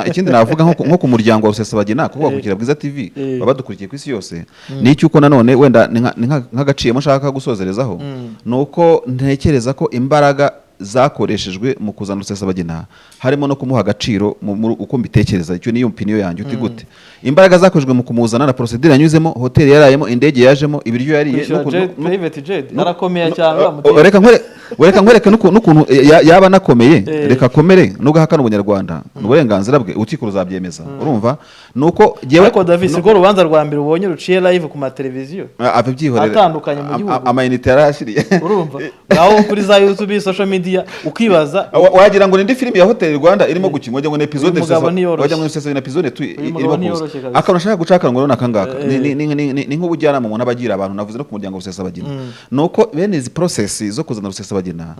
ikindi navuga nko ku muryango wa Rusesabagina, kuko bakurikira Bwiza TV, baba badukurikiye ku isi yose, ni icy'uko nanone wenda ni nk'agaciyemo nshaka gusozerezaho, ni uko ntekereza ko imbaraga zakoreshejwe mu kuzana Rusesabagina harimo no kumuha agaciro uko mbitekereza. Icyo niyo opinion yanjye. Uti gute? Imbaraga zakoreshejwe mu kumuzana na procedure yanyuzemo, hoteli yarayemo, indege yajemo, ibiryo yariye, Kwishyura jet, private jet, arakomeye cyane uriya mutipe. Reka nkwereke n'ukuntu yaba anakomeye. Reka akomere, nubwo ahakana ubunyarwanda ni uburenganzira bwe, urukiko ruzabyemeza. Urumva ni uko jyewe Ariko David, si rwo rubanza rwa mbere ubonye ruciye live ku mateleviziyo Ave, byihorere. atandukanye mu gihugu. Amayinite yarahashiriye. Urumva naho kuri za YouTube, social media, ukibaza. Wagira ngo ni indi filimi ya Hotel Rwanda irimo gukinwa, wagira ngo ni episode Uyu mugabo niyoroshye. wagira ngo ni Rusesabagina episode tu Uyu irimo mugabo kuza. niyoroshye kabisa. Akantu nashaka guca akarongo rero ni akangaka. Ni nk'ubujyanama umuntu aba agira abantu, navuze no ku muryango wa Rusesabagina, ni uko bene izi process zo kuzana Rusesabagina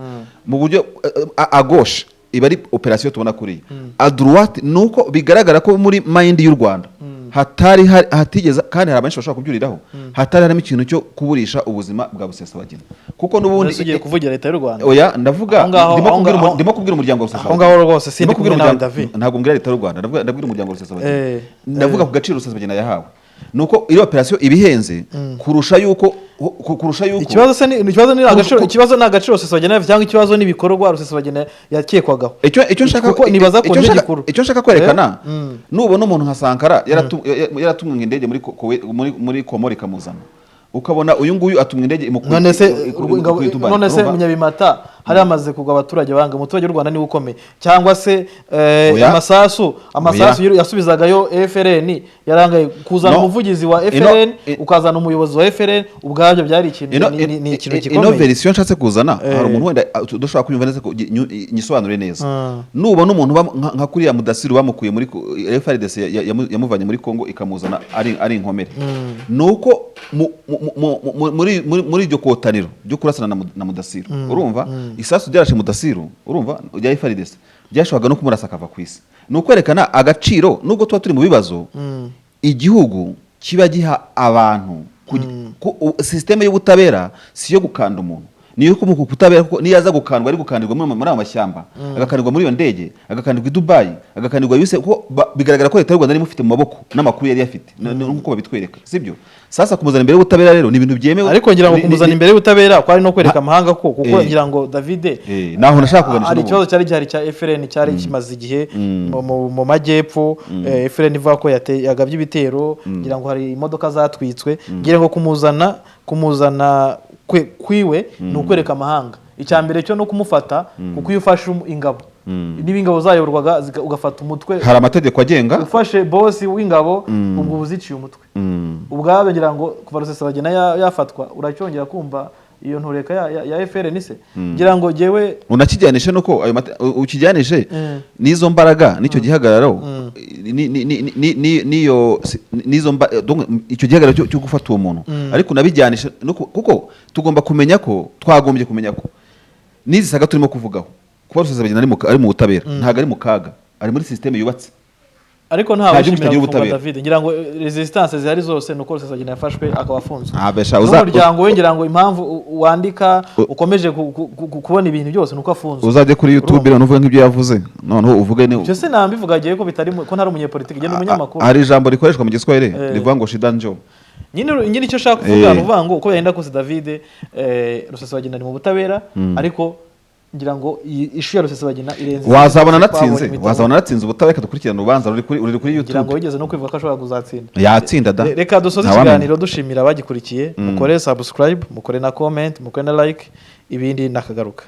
mu buryo à gauche iba ari operation tubona kuriya, à droite ni uko bigaragara ko muri mind y'u Rwanda hatari hatigeze, kandi hari abenshi bashobora kubyuriraho, hatari harimo ikintu cyo kuburisha ubuzima bwa Rusesabagina, kuko n'ubundi Mbese ugiye kuvugira leta y'u Rwanda? Oya, ndavuga Aho ngaho- ndimo aho kubwira ngaho- ndimo kubwira umuryango wa Aho Rusesabagina. ngaho rwose sindi Ndimo kubwira kumwe nawe, umuryango- David. Ntabwo mbwira leta y'u Rwanda, ndabwira umuryango wa Rusesabagina. Ndavuga ku gaciro Rusesabagina yahawe, nuko iyo operation iba ihenze kurusha yuko Ikibazo se ni ikibazo ni agaciro, ikibazo ni agaciro Rusesabagina cyangwa ikibazo n'ibikorwa Rusesabagina yakekwagaho? Icyo nshaka Kuko nibaza ko icyo nicyo nshaka- gikuru. Icyo nshaka kwerekana, nubona umuntu nka Sankara yaratumwe indege muri Komori ikamuzana, ukabona uyu nguyu atumwa indege imukura None se imukuye Dubai. none se Urumva? Munyabimata hari hamaze kugwa abaturage banga, umuturage w'u Rwanda niwe ukomeye, cyangwa se Oya. amasasu Oya. yasubizagayo FRN yarangaye kuzana No. umuvugizi wa FRN, ukazana umuyobozi wa FRN, ubwabyo byari ikintu ni ikintu Ino gikomeye. version nshatse kuzana, hari umuntu wenda udashobora kunyumva neza ko nyisobanure neza. Nubona umuntu nka kuriya Mudasiru bamukuye muri FARDC yamuvanye muri Congo ikamuzana ari inkomere, nuko muri iryo kotaniro ryo kurasana na Mudasiru, urumva isasu ryarashe Mudasiru, urumva rya FARDC ryashoboraga no kumurasa akava ku isi. Ni ukwerekana agaciro, nubwo tuba turi mu bibazo, igihugu kiba giha abantu système y'ubutabera si iyo gukanda umuntu, niyo kumuha kubutabera, kuko niyo aza gukandwa ari gukandirwa muri ayo mashyamba, agakandirwa muri iyo ndege, agakandirwa i Dubai, agakandirwa yuse, kuko bigaragara ko leta y'u Rwanda yari imufite mu maboko n'amakuru yari afite, nk'uko babitwereka, sibyo? Sasa kumuzana imbere y'ubutabera rero ni ibintu byemewe. Ariko ngira ngo kumuzana imbere y'ubutabera kwari no kwereka amahanga ko kuko ngira ngo David, Naho nashaka kuganisha hari n'ubundi. ikibazo cyari gihari cya FRN cyari kimaze igihe mu majyepfo. FRN ivuga ko yagabye ibitero, ngira ngo hari imodoka zatwitswe. Ngira ngo kumuzana kwiwe ni ukwereka amahanga. Icya mbere cyo no kumufata, kuko iyo ufashe ingabo, niba ingabo zayoborwaga ugafata umutwe, Hari amategeko agenga. Ufashe boss w'ingabo, ubwo uba uziciye umutwe. Ubwabyo ngira ngo kuva Rusesabagina yafatwa, uracyongera kumva iyo ntureka ya FRN se? Ngira ngo jyewe Unakijyanishe nuko ayo ukijyanishe n'izo mbaraga n'icyo gihagararo n'iyo n'izo donc icyo gihagararo cyo gufata uwo muntu, ariko unabijyanishe kuko tugomba kumenya ko, twagombye kumenya ko n'izi saga turimo kuvugaho, kuba Rusesabagina ari mu butabera, ntabwo ari mu kaga, ari muri système yubatse. Ariko nta Nta gihugu wishimira kitagira gufungwa, ubutabera. David. Ngira ngo resistance zihari zose ni uko Rusesabagina yafashwe akaba afunzwe. Ah, besha, N'umuryango we, ngira ngo impamvu wandika, ukomeje kubona ibintu byose, ni uko afunzwe. Uzajye kuri YouTube Urumva? noneho uvuge nk'ibyo yavuze, noneho uvuge ni Ibyo sinambivuga agiye ko bitari ko ntari umunyepolitiki, njye ni umunyamakuru. Hari ijambo rikoreshwa mu Giswahili rivuga ngo "Shida njoo". Nyine icyo ushaka kuvuga, ni ukuvuga ngo uko yenda kose, David, Rusesabagina ari mu butabera, ariko ngira ngo iyi issue ya Rusesabagina irenze Wazabona izindi twabonye natsinze. mu bitabo. Wazabona natsinze ubutabera, dukurikirana urubanza ruri kuri Ngira ngo YouTube. wigeze no kwivuga ko ashobora kuzatsinda. Yatsinda da. Reka dusoze Ntawamenya. ikiganiro dushimira abagikurikiye. Mukore subscribe, mukore na comment, mukore na like, ibindi nakagaruka.